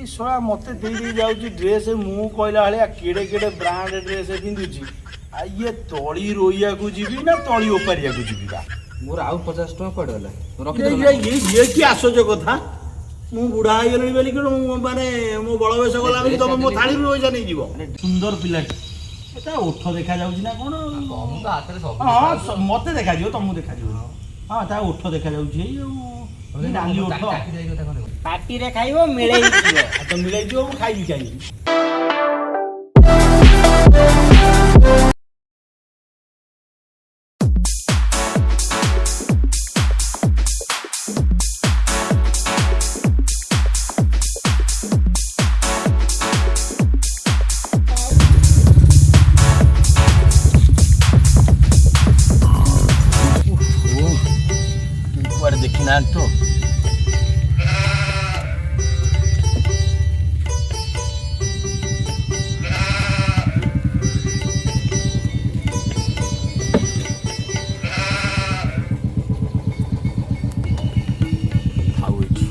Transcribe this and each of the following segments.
ଶଳା ମୋତେ ଦେଇ ଦେଇ ଯାଉଛି ଡ୍ରେସ୍। ମୁଁ କହିଲା ଭଳିଆ କେଡ଼େ କେଡ଼େ ବ୍ରାଣ୍ଡ ଡ୍ରେସ୍ ପିନ୍ଧୁଛି, ଆଉ ଇଏ ତଳି ରୋଇବାକୁ ଯିବି ନା ତଳି ଓପାରିବାକୁ ଯିବି ବା? ମୋର ଆଉ 50 ଟଙ୍କା କୁଆଡ଼େ ଗଲା? ଇଏ ରଖିଦେଲ? ଇଏ କି ଆଶ୍ଚର୍ଯ୍ୟ କଥା! ମୁଁ ବୁଢା ହେଇଗଲିଣି ବୋଲି କଣ ମୁଁ ମାନେ ମୋ ବଳବୟସ ଗଲା ବୋଲି ତମେ ମୋ ଥାଳିରୁ ପଇସା ନେଇଯିବ? ସୁନ୍ଦର ପିଲାଟି, ଏ ତା ଓଠ ଦେଖାଯାଉଛି ନା କଣ? ତମକୁ ତ ହାତରେ ସବୁ। ହଁ, ମତେ ଦେଖାଯିବ, ତମକୁ ଦେଖାଯିବ? ହଁ, ତା ଓଠ ଦେଖାଯାଉଛି। ଏଇ ଆଉ ନାଲି ଓଠ। ପାଟିରେ ଖାଇବ, ମିଳେଇ ଯିବ। ଆଉ ତ ମିଳେଇ ଯିବ, ମୁଁ ଖାଇବି କାହିଁକି? କୁଆଡ଼େ ଦେଖିନାହାନ୍ତି ତ? ଥାଉ ଏଇଠି।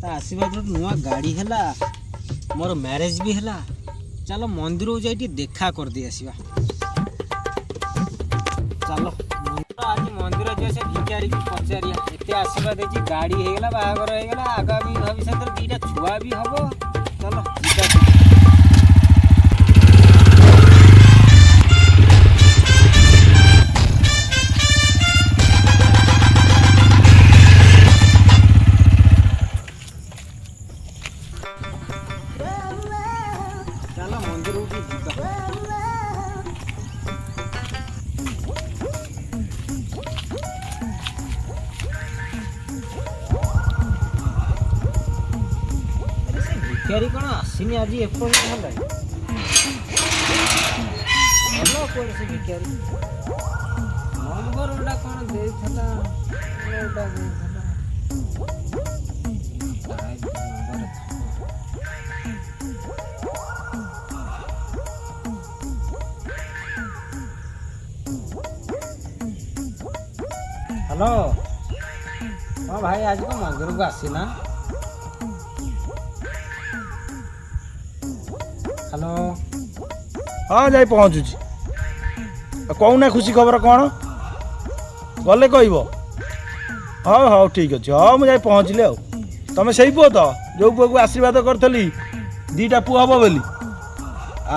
ତା ଆଶୀର୍ବାଦରୁ ନୂଆ ଗାଡ଼ି ହେଲା, ମୋର ମ୍ୟାରେଜ୍ ବି ହେଲା। ଚାଲ, ମନ୍ଦିରକୁ ଯାଇ ଟିକେ ଦେଖା କରିଦେଇ ଆସିବା। ଚାଲ ମନ୍ଦିର, ଆଜି ମନ୍ଦିର ଯିବା, ସେ ଭିକାରୀକି ପଚାରିବା। ଏତେ ଆଶୀର୍ବାଦ ହେଇଛି, ଗାଡ଼ି ହେଇଗଲା, ବାହାଘର ହେଇଗଲା, ଆଗାମୀ ଭବିଷ୍ୟତରେ 2ଟା ଛୁଆ ବି ହବ। ଚାଲ ଯିବା। ଚାଲ, ମନ୍ଦିରକୁ ଟିକେ ଯିବା। ଆରେ, ସେ ଭିକାରୀ କ'ଣ ଆସିନି ଆଜି ଏପର୍ଯ୍ୟନ୍ତ? ହେଲାଣି, ଭଲ କୁଆଡ଼େ ସେ ଭିକାରୀ? ନମ୍ବରଟା କ'ଣ ଦେଇଥିଲା? କୋଉଟା ଦେଇଥିଲା? ନମ୍ବର ଥିବ। ହ୍ୟାଲୋ, ହଁ ଭାଇ, ଆଜି କ'ଣ ମନ୍ଦିରକୁ ଆସିନା? ହ୍ୟାଲୋ। ହଁ, ଯାଇ ପହଞ୍ଚୁଛି। ଆଉ କହୁନା, ଖୁସି ଖବର କ'ଣ? ଗଲେ କହିବ? ହଉ ହଉ, ଠିକ୍ ଅଛି। ହଁ, ମୁଁ ଯାଇ ପହଞ୍ଚିଲି। ଆଉ ତମେ ସେଇ ପୁଅ ତ, ଯେଉଁ ପୁଅକୁ ଆଶୀର୍ବାଦ କରିଥିଲି 2ଟା ପୁଅ ହବ ବୋଲି?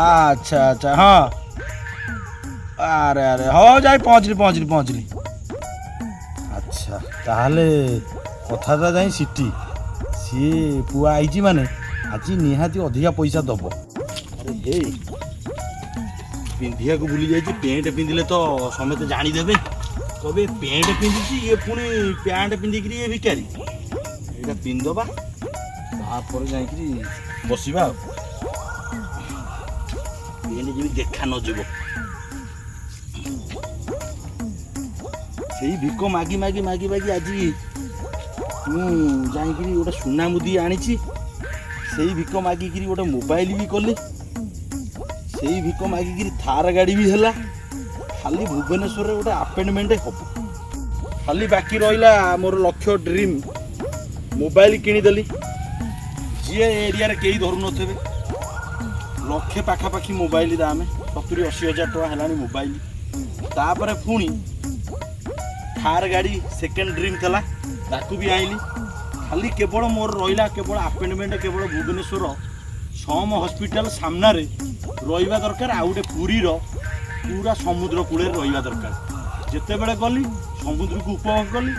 ଆଚ୍ଛା ଆଚ୍ଛା, ହଁ। ଆରେ ଆରେ, ହଉ, ଯାଇ ପହଞ୍ଚିଲି, ପହଞ୍ଚିଲି, ପହଞ୍ଚିଲି। ଆଚ୍ଛା, ତାହେଲେ କଥାଟା ଯାଇ ସିଟି ସିଏ ପୁଅ ଆଇଛି, ମାନେ ଆଜି ନିହାତି ଅଧିକା ପଇସା ଦବ। ଆରେ ହେ, ପିନ୍ଧିବାକୁ ଭୁଲି ଯାଇଛି। ପ୍ୟାଣ୍ଟ ପିନ୍ଧିଲେ ତ ସମସ୍ତେ ଜାଣିଦେବେ, କହିବେ ପ୍ୟାଣ୍ଟ ପିନ୍ଧିଛି ଇଏ, ପୁଣି ପ୍ୟାଣ୍ଟ ପିନ୍ଧିକିରି ଇଏ ଭିକାରୀ। ଏଇଟା ପିନ୍ଧିଦେବା, ତାପରେ ଯାଇକିରି ବସିବା। ଆଉ ପ୍ୟାଣ୍ଟ ଯେମିତି ଦେଖା ନଯିବ। ସେଇ ଭିକ ମାଗି ମାଗି ମାଗି ମାଗି ଆଜି ମୁଁ ଯାଇକିରି ଗୋଟେ ସୁନା ମୁଦି ଆଣିଛି। ସେଇ ଭିକ ମାଗିକିରି ଗୋଟେ ମୋବାଇଲ ବି କଲି। ସେଇ ଭିକ ମାଗିକିରି ଥାର ଗାଡ଼ି ବି ହେଲା। ଖାଲି ଭୁବନେଶ୍ୱରରେ ଗୋଟେ ଆପଏଣ୍ଟମେଣ୍ଟ ହବ। ଖାଲି ବାକି ରହିଲା ମୋର ଲକ୍ଷ୍ୟ, ଡ୍ରିମ୍ ମୋବାଇଲ କିଣିଦେଲି, ଯିଏ ଏରିଆରେ କେହି ଧରୁନଥିବେ। ଲକ୍ଷେ ପାଖାପାଖି ମୋବାଇଲ ଦାମେ, 70-80 ହଜାର ଟଙ୍କା ହେଲାଣି ମୋବାଇଲ। ତାପରେ ପୁଣି ଥାର ଗାଡ଼ି ସେକେଣ୍ଡ ଡ୍ରିମ୍ ଥିଲା, ତାକୁ ବି ଆଣିଲି। ଖାଲି କେବଳ ମୋର ରହିଲା କେବଳ ଆପଏଣ୍ଟମେଣ୍ଟ, କେବଳ ଭୁବନେଶ୍ୱର ସମ୍ ହସ୍ପିଟାଲ ସାମ୍ନାରେ ରହିବା ଦରକାର, ଆଉ ଗୋଟେ ପୁରୀର ପୁରା ସମୁଦ୍ର କୂଳରେ ରହିବା ଦରକାର। ଯେତେବେଳେ ଗଲି, ସମୁଦ୍ରକୁ ଉପଭୋଗ କଲି,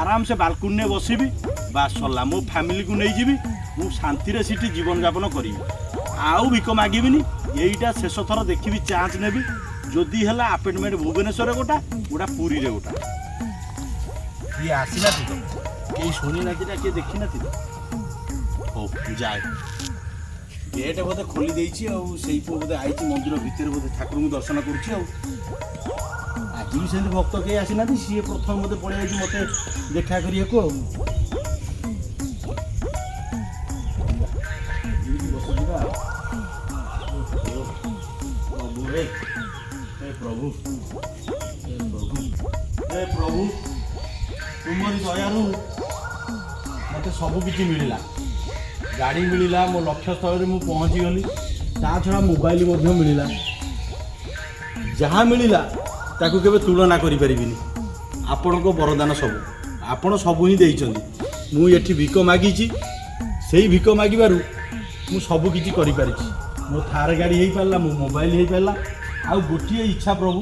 ଆରାମସେ ବାଲକୁନିରେ ବସିବି, ବାସ୍ ସରିଲା। ମୋ ଫ୍ୟାମିଲିକୁ ନେଇଯିବି, ମୁଁ ଶାନ୍ତିରେ ସେଠି ଜୀବନଯାପନ କରିବି, ଆଉ ଭିକ ମାଗିବିନି। ଏଇଟା ଶେଷ ଥର ଦେଖିବି, ଚାନ୍ସ ନେବି। ଯଦି ହେଲା, ଆପଏଣ୍ଟମେଣ୍ଟ ଭୁବନେଶ୍ୱରରେ ଗୋଟା, ଗୋଟା ପୁରୀରେ ଗୋଟା। କିଏ ଆସିନାହାନ୍ତି ତ? କେହି ଶୁଣିନାହାନ୍ତି ନା କିଏ ଦେଖିନାହାନ୍ତି ତ? ହଉ, ଯାଏ। ଗେଟ୍ ବୋଧେ ଖୋଲି ଦେଇଛି, ଆଉ ସେଇ ପୁଅ ବୋଧେ ଆଇଛି। ମନ୍ଦିର ଭିତରେ ବୋଧେ ଠାକୁରଙ୍କୁ ଦର୍ଶନ କରୁଛି। ଆଉ ଆଜି ବି ସେମିତି ଭକ୍ତ କେହି ଆସିନାହାନ୍ତି, ସିଏ ପ୍ରଥମେ ବୋଧେ ପଳେଇ ଯାଇଛି ମୋତେ ଦେଖା କରିବାକୁ। ଆଉ ଏଇଠି ବସିଯିବା ଆଉ। ଓହୋ, ପ୍ରଭୁ ରେ, ଏ ପ୍ରଭୁ, ହେ ପ୍ରଭୁ, ହେ ପ୍ରଭୁ, ତୁମରି ଦୟାରୁ ମୋତେ ସବୁ କିଛି ମିଳିଲା। ଗାଡ଼ି ମିଳିଲା, ମୋ ଲକ୍ଷ୍ୟସ୍ଥଳରେ ମୁଁ ପହଞ୍ଚିଗଲି। ତା ଛଡ଼ା ମୋବାଇଲ ମଧ୍ୟ ମିଳିଲା। ଯାହା ମିଳିଲା ତାକୁ କେବେ ତୁଳନା କରିପାରିବିନି। ଆପଣଙ୍କ ବରଦାନ ସବୁ, ଆପଣ ସବୁ ହିଁ ଦେଇଛନ୍ତି। ମୁଁ ଏଠି ଭିକ ମାଗିଛି, ସେଇ ଭିକ ମାଗିବାରୁ ମୁଁ ସବୁ କିଛି କରିପାରିଛି। ମୋ ଥାର ଗାଡ଼ି ହେଇପାରିଲା, ମୋ ମୋବାଇଲ ହେଇପାରିଲା। ଆଉ ଗୋଟିଏ ଇଚ୍ଛା ପ୍ରଭୁ,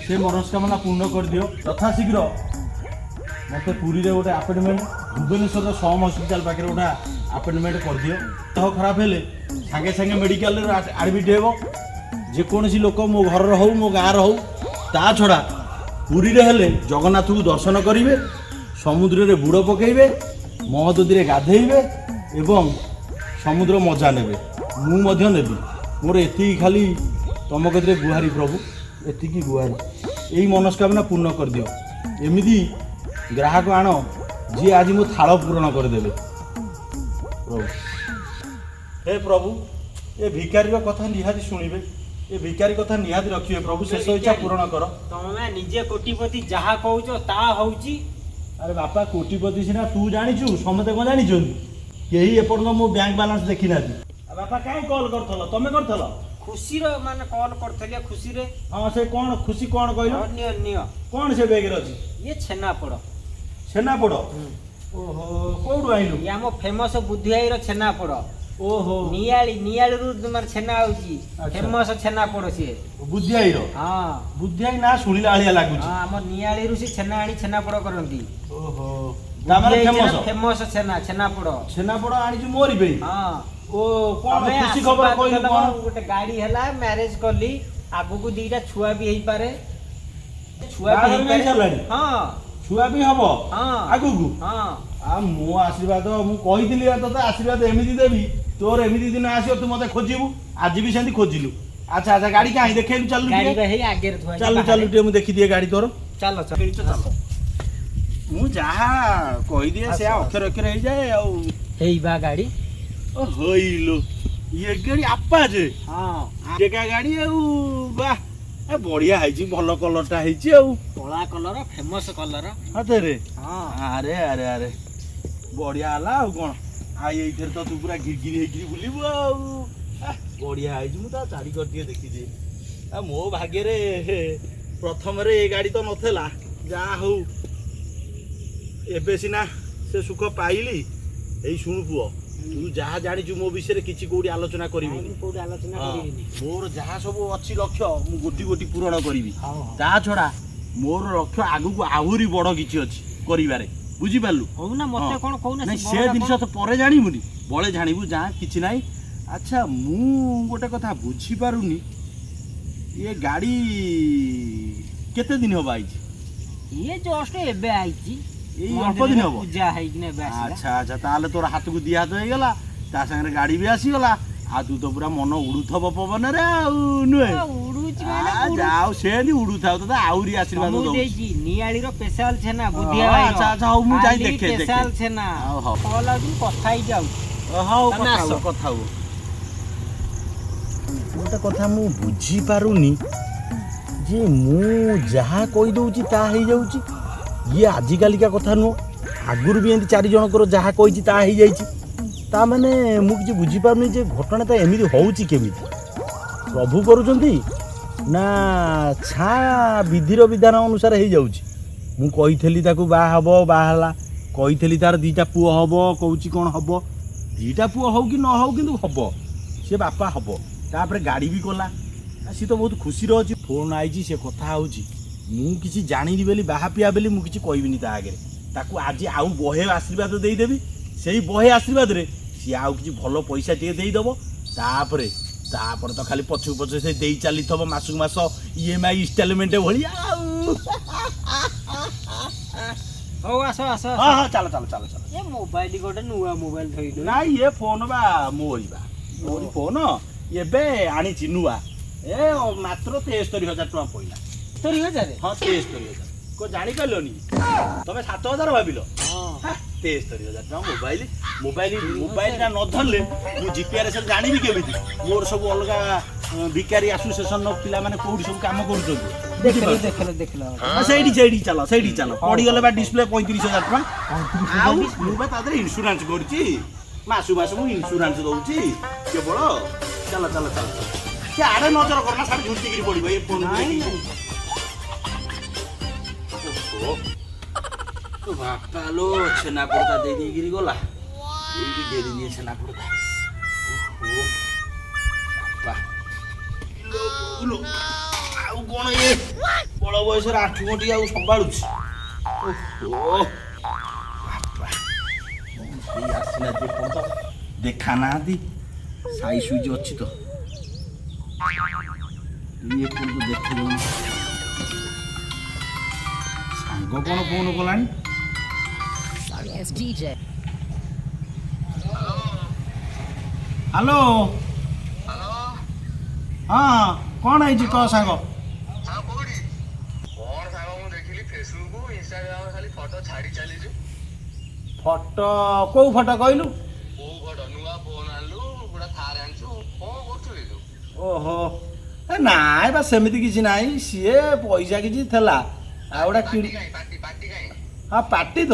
ସେ ମନସ୍କାମନା ପୂର୍ଣ୍ଣ କରିଦିଅ ଯଥାଶୀଘ୍ର। ମୋତେ ପୁରୀରେ ଗୋଟେ ଆପଏଣ୍ଟମେଣ୍ଟ, ଭୁବନେଶ୍ୱରର ସମ୍ ହସ୍ପିଟାଲ ପାଖରେ ଗୋଟେ ଆପଏଣ୍ଟମେଣ୍ଟ କରିଦିଅ। ଦେହ ଖରାପ ହେଲେ ସାଙ୍ଗେ ସାଙ୍ଗେ ମେଡ଼ିକାଲରେ ଆଡ଼ମିଟ୍ ହେବ ଯେକୌଣସି ଲୋକ, ମୋ ଘରର ହଉ, ମୋ ଗାଁର ହଉ। ତା ଛଡ଼ା ପୁରୀରେ ହେଲେ ଜଗନ୍ନାଥଙ୍କୁ ଦର୍ଶନ କରିବେ, ସମୁଦ୍ରରେ ବୁଡ଼ ପକାଇବେ, ମହୋଦଧିରେ ଗାଧେଇବେ ଏବଂ ସମୁଦ୍ର ମଜା ନେବେ। ମୁଁ ମଧ୍ୟ ନେବି। ମୋର ଏତିକି ଖାଲି ତମ କତିରେ ଗୁହାରି ପ୍ରଭୁ, ଏତିକି ଗୁହାରି। ଏଇ ମନସ୍କାମନା ପୂର୍ଣ୍ଣ କରିଦିଅ। ଏମିତି ଗ୍ରାହକ ଆଣ ଯିଏ ଆଜି ମୋ ଥାଳ ପୂରଣ କରିଦେବେ ପ୍ରଭୁ। ହେ ପ୍ରଭୁ, ଏ ଭିକାରୀର କଥା ନିହାତି ଶୁଣିବେ, ଏ ଭିକାରୀ କଥା ନିହାତି ରଖିବେ ପ୍ରଭୁ। ଶେଷ ଇଚ୍ଛା ପୂରଣ କର। ତମେ ନିଜେ କୋଟିପତି, ଯାହା କହୁଛ ତାହା ହଉଛି। ଆରେ ବାପା, କୋଟିପତି ସିନା ତୁ ଜାଣିଛୁ, ସମସ୍ତେ କ'ଣ ଜାଣିଛନ୍ତି? କେହି ଏପର୍ଯ୍ୟନ୍ତ ମୋ ବ୍ୟାଙ୍କ ବାଲାନ୍ସ ଦେଖିନାହାନ୍ତି। ଆଉ ବାପା, କାହିଁ କଲ୍ କରିଥିଲ? ତମେ କରିଥିଲ? ଖୁସିର ମାନେ କଲ୍ କରିଥିଲି ଖୁସିରେ। ହଁ, ସେ କ'ଣ ଖୁସି, କ'ଣ କହିଲ? ହଁ, ନିଅ ନିଅ। କ'ଣ ସେ ବ୍ୟାଗରେ ଅଛି? ଇଏ ଛେନାପୋଡ଼। ଛେନାପୋଡ଼? ଓହୋ, କୋଉଠୁ ଆଣିଲୁ? ଇଏ ଆମ ଫେମସ ବୁଦ୍ଧିଆଇର ଛେନାପୋଡ଼। ଓହୋ। ନିଆଳି, ନିଆଳିରୁ ମାନେ ଛେନା ହଉଛି। ଫେମସ ଛେନାପୋଡ଼ ସିଏ। ବୁଦ୍ଧିଆଇର? ହଁ। ବୁଦ୍ଧିଆଇ ନା ଶୁଣିଲା ଭଳିଆ ଲାଗୁଛି। ହଁ, ଆମ ନିଆଳିରୁ ସେ ଛେନା ଆଣି ଛେନାପୋଡ଼ କରନ୍ତି। ଓହୋ, ତାମାନେ ଫେମସ। ଫେମସ ଛେନା, ଛେନାପୋଡ଼। ଛେନାପୋଡ଼ ଆଣିଛୁ ମୋରି ପାଇଁ? ହଁ। ଓ, କ'ଣ ତମେ ଖୁସି ଖବର ଆଶୀର୍ବାଦ କହିଲୁ ଦେଲ, କ'ଣ? ଗୋଟେ ଗାଡି ହେଲା, ମ୍ୟାରେଜ କଲି, ଆଗକୁ ଦିଟା ଛୁଆ ବି ହେଇପାରେ। ଛୁଆ ବି ବାହାଘର ବି ହେଇପାରେ। ହେଇସାରିଲାଣି? ହଁ। ଛୁଆ ବି ହବ? ହଁ। ଆଗକୁ? ହଁ। ଆଉ ମୋ ଆଶୀର୍ବାଦ, ମୁଁ କହିଥିଲି ବା ତୋତେ ଆଶୀର୍ବାଦ ଏମିତି ଦେବି, ତୋର ଏମିତି ଦିନ ଆସିବ ତୁ ମତେ ଖୋଜିବୁ। ଆଜି ବି ସେମିତି ଖୋଜିଲୁ। ଆଚ୍ଛା ଆଚ୍ଛା, ଗାଡି କାହିଁ ଦେଖେଇଲୁ? ଚାଲୁ ଗାଡି ଟିକେ। ବା ହେଇ ଆଗରେ ଥୁଆ ହେଇଛି ଚାଲୁ। ବାହାରେ। ଚାଲୁ ଟିକେ, ମୁଁ ଦେଖିଦିଏ ଗାଡି ତୋର। ଚାଲ ଚାଲ ଚାଲ। ମୁଁ ଯାହା କହିଦିଏ ଆସ, ସେୟା ଆସ। ଅକ୍ଷର ଅକ୍ଷର ହେଇଯାଏ ଆଉ। ହେଇ ବା ଗାଡି। ଓ ହଇଲୋ, ଇଏ ଗାଡି ଆପାଚେ? ହଁ। ଏକା ଗାଡି ଆଉ, ବାহ, ଏ ବଢିଆ ହେଇଛି, ଭଲ କଲରଟା ହେଇଛି ଆଉ। କଳା କଲର, ଫେମସ କଲର। ସତରେ? ହଁ। ଆରେ ଆରେ ଆରେ, ବଢିଆ ହେଲା ଆଉ କ'ଣ। ଆଉ ଏଇଥିରେ ତ ତୁ ପୁରା ଘିରଘିରି ହେଇକିରି ବୁଲିବୁ ଆଉ। ବଢିଆ ହେଇଛି। ମୁଁ ତା ଚାରିକର ଟିକେ ଦେଖିଦିଏ। ଆଉ ମୋ ଭାଗ୍ୟରେ ପ୍ରଥମରେ ଏ ଗାଡ଼ି ତ ନଥିଲା, ଯାହା ହଉ ଏବେ ସିନା ସେ ସୁଖ ପାଇଲି। ଏଇ ଶୁଣୁ ପୁଅ, ତୁ ଯାହା ଜାଣିଛୁ ମୋ ବିଷୟରେ କିଛି କୋଉଠି ଆଲୋଚନା କରିବୁନି। ମୁଁ କୋଉଠି ଆଲୋଚନା ହଁ, କରିବିନି। ମୋର ଯାହା ସବୁ ଅଛି ଲକ୍ଷ୍ୟ, ମୁଁ ଗୋଟି ଗୋଟି ପୂରଣ କରିବି। ହଉ ହଉ। ତା ଛଡ଼ା ମୋର ଲକ୍ଷ୍ୟ ଆଗକୁ ଆହୁରି ବଡ଼ କିଛି ଅଛି କରିବାରେ, ବୁଝିପାରିଲୁ? କହୁନା ମତେ। ହଁ। କଣ କହୁନା? ନାଇଁ, ସେ ସେ ବଡ଼ଟା ଜିନିଷ କଣ? ତ ପରେ ଜାଣିବୁନି, ବଳେ ଜାଣିବୁ। ଯା, କିଛି ନାହିଁ। ଆଚ୍ଛା, ମୁଁ ଗୋଟେ କଥା ବୁଝିପାରୁନି, ଇଏ ଗାଡ଼ି କେତେ ଦିନ ହବ ଆଇଛି? ଇଏ ଜଷ୍ଟ ଏବେ ଆଇଛି। ଏଇ ଅଳ୍ପ ଦିନ ମନ୍ଦିରରେ ହବ? ପୂଜା ହେଇକିନା ଏବେ ଆସିଲା। ଆଚ୍ଛା ଆଚ୍ଛା, ତାହେଲେ ତୋର ହାତକୁ ଦି ହାତ ହେଇଗଲା, ତା ସାଙ୍ଗରେ ଗାଡ଼ି ବି ଆସିଗଲା, ଆଉ ତୁ ତ ପୁରା ମନ ଉଡୁଥିବ ପବନରେ ଆଉ, ନୁହେଁ? ଉଡୁଛି ମାନେ ଉଡୁଛି। ଯାଉ, ସେମିତି ଉଡୁଥାଉ, ତୋତେ ଆହୁରି ଆଶୀର୍ବାଦ ତମକୁ ଦଉଛି। ଦେଇଛି ନିଆଳିର ସ୍ପେଶାଲ ଛେନା ବୁଦ୍ଧିଆ ହଁ, ଭାଇର। ଆଚ୍ଛା ଆଚ୍ଛା, ହଉ, ମୁଁ ଯାଇ ଖାଲି ଦେଖେ ଦେଖେ। ସ୍ପେଶାଲ ଛେନା। ହଉ ହଉ। କଲ୍ ଆଉଛି, ମୁଁ କଥା ହେଇକି ଆଉଛି। ହଉ। ତମେ କଥା ଆସ। ହୁଅ, କଥା ହୁଅ। ଗୋଟେ କଥା ମୁଁ ବୁଝିପାରୁନି ଯେ ମୁଁ ଯାହା କହିଦେଉଛି ତାହା ହେଇଯାଉଛି। ଇଏ ଆଜିକାଲିକା କଥା ନୁହଁ, ଆଗରୁ ବି ଏମିତି ଚାରି ଜଣଙ୍କର ଯାହା କହିଛି ତାହା ହେଇଯାଇଛି। ତା ମାନେ ମୁଁ କିଛି ବୁଝିପାରୁନି ଯେ ଘଟଣାଟା ଏମିତି ହେଉଛି କେମିତି। ପ୍ରଭୁ କରୁଛନ୍ତି ନା ଛା ବିଧିର ବିଧାନ ଅନୁସାରେ ହେଇଯାଉଛି? ମୁଁ କହିଥିଲି ତାକୁ ବାହା ହବ, ବାହା ହେଲା। କହିଥିଲି ତାର ଦୁଇଟା ପୁଅ ହବ, କହୁଛି କ'ଣ ହବ। ଦୁଇଟା ପୁଅ ହଉ କି ନ ହଉ, କିନ୍ତୁ ହବ, ସେ ବାପା ହବ। ତାପରେ ଗାଡ଼ି ବି କଲା। ଆଉ ସିଏ ତ ବହୁତ ଖୁସିରେ ଅଛି। ଫୋନ୍ ଆଇଛି, ସେ କଥା ହେଉଛି। ମୁଁ କିଛି ଜାଣିନି ବୋଲି, ବାହା ପିଆ ବୋଲି ମୁଁ କିଛି କହିବିନି ତା ଆଗରେ। ତାକୁ ଆଜି ଆଉ ବହେ ଆଶୀର୍ବାଦ ଦେଇଦେବି। ସେଇ ବହେ ଆଶୀର୍ବାଦରେ ସିଏ ଆଉ କିଛି ଭଲ ପଇସା ଟିକେ ଦେଇଦେବ। ତାପରେ ତାପରେ ତ ଖାଲି ପଛକୁ ପଛ ସେ ଦେଇ ଚାଲିଥିବ ମାସକୁ ମାସ, ଇଏମ୍ଆଇ ଇନଷ୍ଟଲମେଣ୍ଟ ଭଳିଆ ଆଉ। ହଉ, ଆସ ଆସ ଆସ। ହଁ ହଁ, ଚାଲ ଚାଲ ଚାଲ ଚାଲ। ଏ ମୋବାଇଲ, ଗୋଟେ ନୂଆ ମୋବାଇଲ ଧରିଲୁ? ନାଇଁ, ଇଏ ଫୋନ ବା ମୋରି ବା, ମୋରି ଫୋନ। ଏବେ ଆଣିଛି ନୂଆ, ଏ ମାତ୍ର 73,000 ଟଙ୍କା ପଇଲା। 73,000? ହଁ, 73,000। କଣ ଜାଣିପାରିଲନି ତମେ? 7,000 ଭାବିଲ? ହଁ। 73,000 ଟଙ୍କା ମୋବାଇଲ। ମୋବାଇଲ, ମୋବାଇଲଟା ନ ଧରିଲେ ମୁଁ ଜିପିଆରଏସ୍ ଜାଣିବି କେମିତି? ମୋର ସବୁ ଅଲଗା ଭିକାରୀ ଆସୋସିଏସନର ପିଲାମାନେ କୋଉଠି ସବୁ କାମ କରୁଛନ୍ତି। ଦେଖିଲ। ବୁଝିପାରୁଛ? ଦେଖିଲ, ଦେଖିଲ। ହଁ, ସେଇଠି ସେଇଠି ଚାଲ, ସେଇଠି ଚାଲ। ପଡ଼ିଗଲେ ବା ଡିସପ୍ଲେ 35,000 ଟଙ୍କା। ଆଉ ମୁଁ ବା ତା ଦେହରେ ଇନ୍ସୁରାନ୍ସ କରୁଛି, ମାସୁ ମାସ ମୁଁ ଇନ୍ସୁରାନ୍ସ ଦଉଛି କେବଳ। ଚାଲ ଚାଲ ଚାଲ ଚାଲ। ସେ ଆଡ଼େ ନଜର କରନା, ସାଡ଼େ ଝୁଣ୍ଟିକିରି ପଡ଼ିବ ଏ ଫୋନ୍। ନାଇଁ। ଓହୋ, ତୋ ବାପା ଲୋ, ଛେନାପୋଡ଼ଟା ଦେଇ ଦେଇକିରି ଗଲା। ଏଇଠି ଡେରି ଦିଏ ଛେନାପୋଡ଼ଟା। ଓହୋ ବାପା ଲୋ, ବୋଉଲୋ, ଆଉ କ'ଣ ଏ ବଳ ବୟସରେ ଆଣ୍ଠୁ ଗଣ୍ଠି ଆଉ ସମ୍ଭାଳୁଛି? ଓହୋ ବାପା, କେହି ଆସିନାହାନ୍ତି ଏପର୍ଯ୍ୟନ୍ତ, ଦେଖା ନାହାନ୍ତି। ସାଇ ସୁଇଚ୍ ଅଛି ତ, ଇଏ ଏପର୍ଯ୍ୟନ୍ତ ଦେଖେଇଦେଉନି। ସାଙ୍ଗ କ'ଣ ଫୋନ କଲାଣି? Sorry ass DJ. Hello. ହଁ, କ'ଣ ହେଇଛି କହ ସାଙ୍ଗ। ଆଉ କୋଉଠି କଣ ସାଙ୍ଗ? ମୁଁ ଦେଖିଲି ଫେସବୁକ୍, ଇନଷ୍ଟାଗ୍ରାମ, ଖାଲି ଫଟୋ ଛାଡି ଚାଲିଛୁ। ଫଟୋ? କୋଉ ଫଟୋ କହିଲୁ? କୋଉ ଫଟୋ? ନୂଆ ଫୋନ ଆଣିଲୁ, ପୁରା ଥାର ଆଣିଛୁ, କଣ କରୁଛୁ କି ତୁ? ଓହୋ, ଏ ନାଇଁ ବା, ସେମିତି କିଛି ନାହିଁ। ସିଏ ପଇସା କିଛି ଥିଲା ଆଉ ଗୋଟେ ପାର୍ଟି କିଣି କାଇଁ? ପାର୍ଟି, ପାର୍ଟି କାଇଁ? ହଁ, ପାର୍ଟି ତ।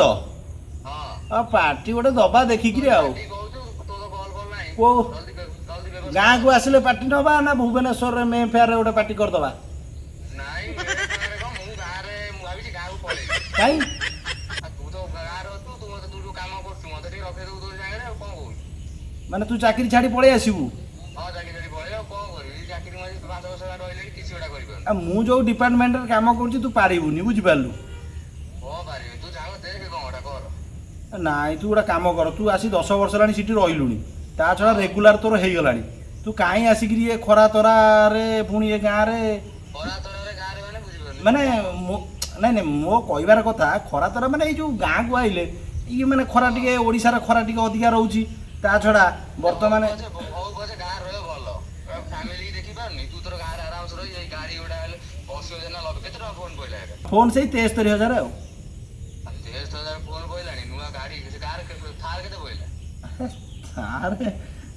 ହଁ। ହଁ, ପାର୍ଟି ଗୋଟେ ଦବା ଦେଖିକିରି ଆଉ। ପାର୍ଟି କହୁଛୁ, ତୋ ତ କଲ୍ କଲ୍ ନାହିଁ। କୋଉ ଜଲ୍ଦି ଜଲ୍ଦି ବ୍ୟବସ୍ଥା। ଗାଁକୁ ଆସିଲେ ପାର୍ଟି ନବା ନା ଭୁବନେଶ୍ୱରରେ ମେ ଫେୟାରରେ ଗୋଟେ ପାର୍ଟି କରିଦବା? ନାଇଁ, ମେ ଫେୟାରରେ କଣ? ମୁଁ ଗାଁରେ, ମୁଁ ଭାବିଛି ଗାଁକୁ ପଳେଇବି। କାଇଁ? ଆଉ ତୁ ତ ଗାଁରେ ଅଛୁ, ତୁ ମତେ, ତୁ ଯୋଉ କାମ କରୁଛୁ, ମତେ ଟିକେ ରଖେଇଦବୁ ତୋ ଜାଗାରେ, ଆଉ କଣ କହୁଛୁ? ମାନେ ତୁ ଚାକିରି ଛାଡ଼ି ପଳେଇ ଆସିବୁ? ହଁ, ଚାକିରି ଛାଡି ପଳେଇବି, ଆଉ କଣ କରିବି? ଚାକିରି ମୁଁ ଆଜି 5 ବର୍ଷ ହେଲା ରହିଲେଣି, କିଛି ଗୋଟେ କରିପାରୁନି। ଆଉ ମୁଁ ଯୋଉ ଡିପାର୍ଟମେଣ୍ଟରେ କାମ କରୁଛି, ତୁ ପାରିବୁନି, ବୁଝିପାରିଲୁ? କଣ ପାରିବି? ତୁ ସାଙ୍ଗ ଦେଖେ, କଣ ଗୋଟେ କର। ନାଇଁ, ତୁ ଗୋଟେ କାମ କର। ତୁ ଆସି 10 ବର୍ଷ ହେଲାଣି ସେଠି ରହିଲୁଣି, ତା ଛଡ଼ା ରେଗୁଲାର ତୋର ହେଇଗଲାଣି। ତୁ କାହିଁ ଆସିକିରି ଏ ଖରା ତରାରେ ପୁଣି ଏ ଗାଁରେ? ଖରା ତରାରେ ଗାଁରେ ମାନେ? ବୁଝିପାରୁନି। ମାନେ ମୋ, ନାଇଁ ନାଇଁ, ମୋ କହିବାର କଥା, ଖରା ତରା ମାନେ ଏଇ ଯେଉଁ ଗାଁକୁ ଆଇଲେ ଇଏ ମାନେ ଖରା ଟିକେ, ଓଡ଼ିଶାର ଖରା ଟିକେ ଅଧିକା ରହୁଛି। ତା ଛଡ଼ା ବର୍ତ୍ତମାନ ହଉ ପଛେ, ହଉ ପଛେ, ଗାଁରେ ରହିବ ଭଲ। ଫ୍ୟାମିଲି ଦେଖିପାରୁନି, ତୁ ତୋର ଗାଁରେ ଆରାମସେ ରହି। ଏଇ ଗାଡି ଗୁଡା ହେଲେ 80,000 ନା 90, କେତେ ଟଙ୍କା ଫୋନ ପଇଲା ଏବେ? ଫୋନ୍ ସେଇ 73,000 ଆଉ। 73,000 ଫୋନ ପଇଲାଣି, ନୂଆ ଗାଡି। ସେ ଗାଁରେ ଥାର କେତେ ପଇଲା? ସାରେ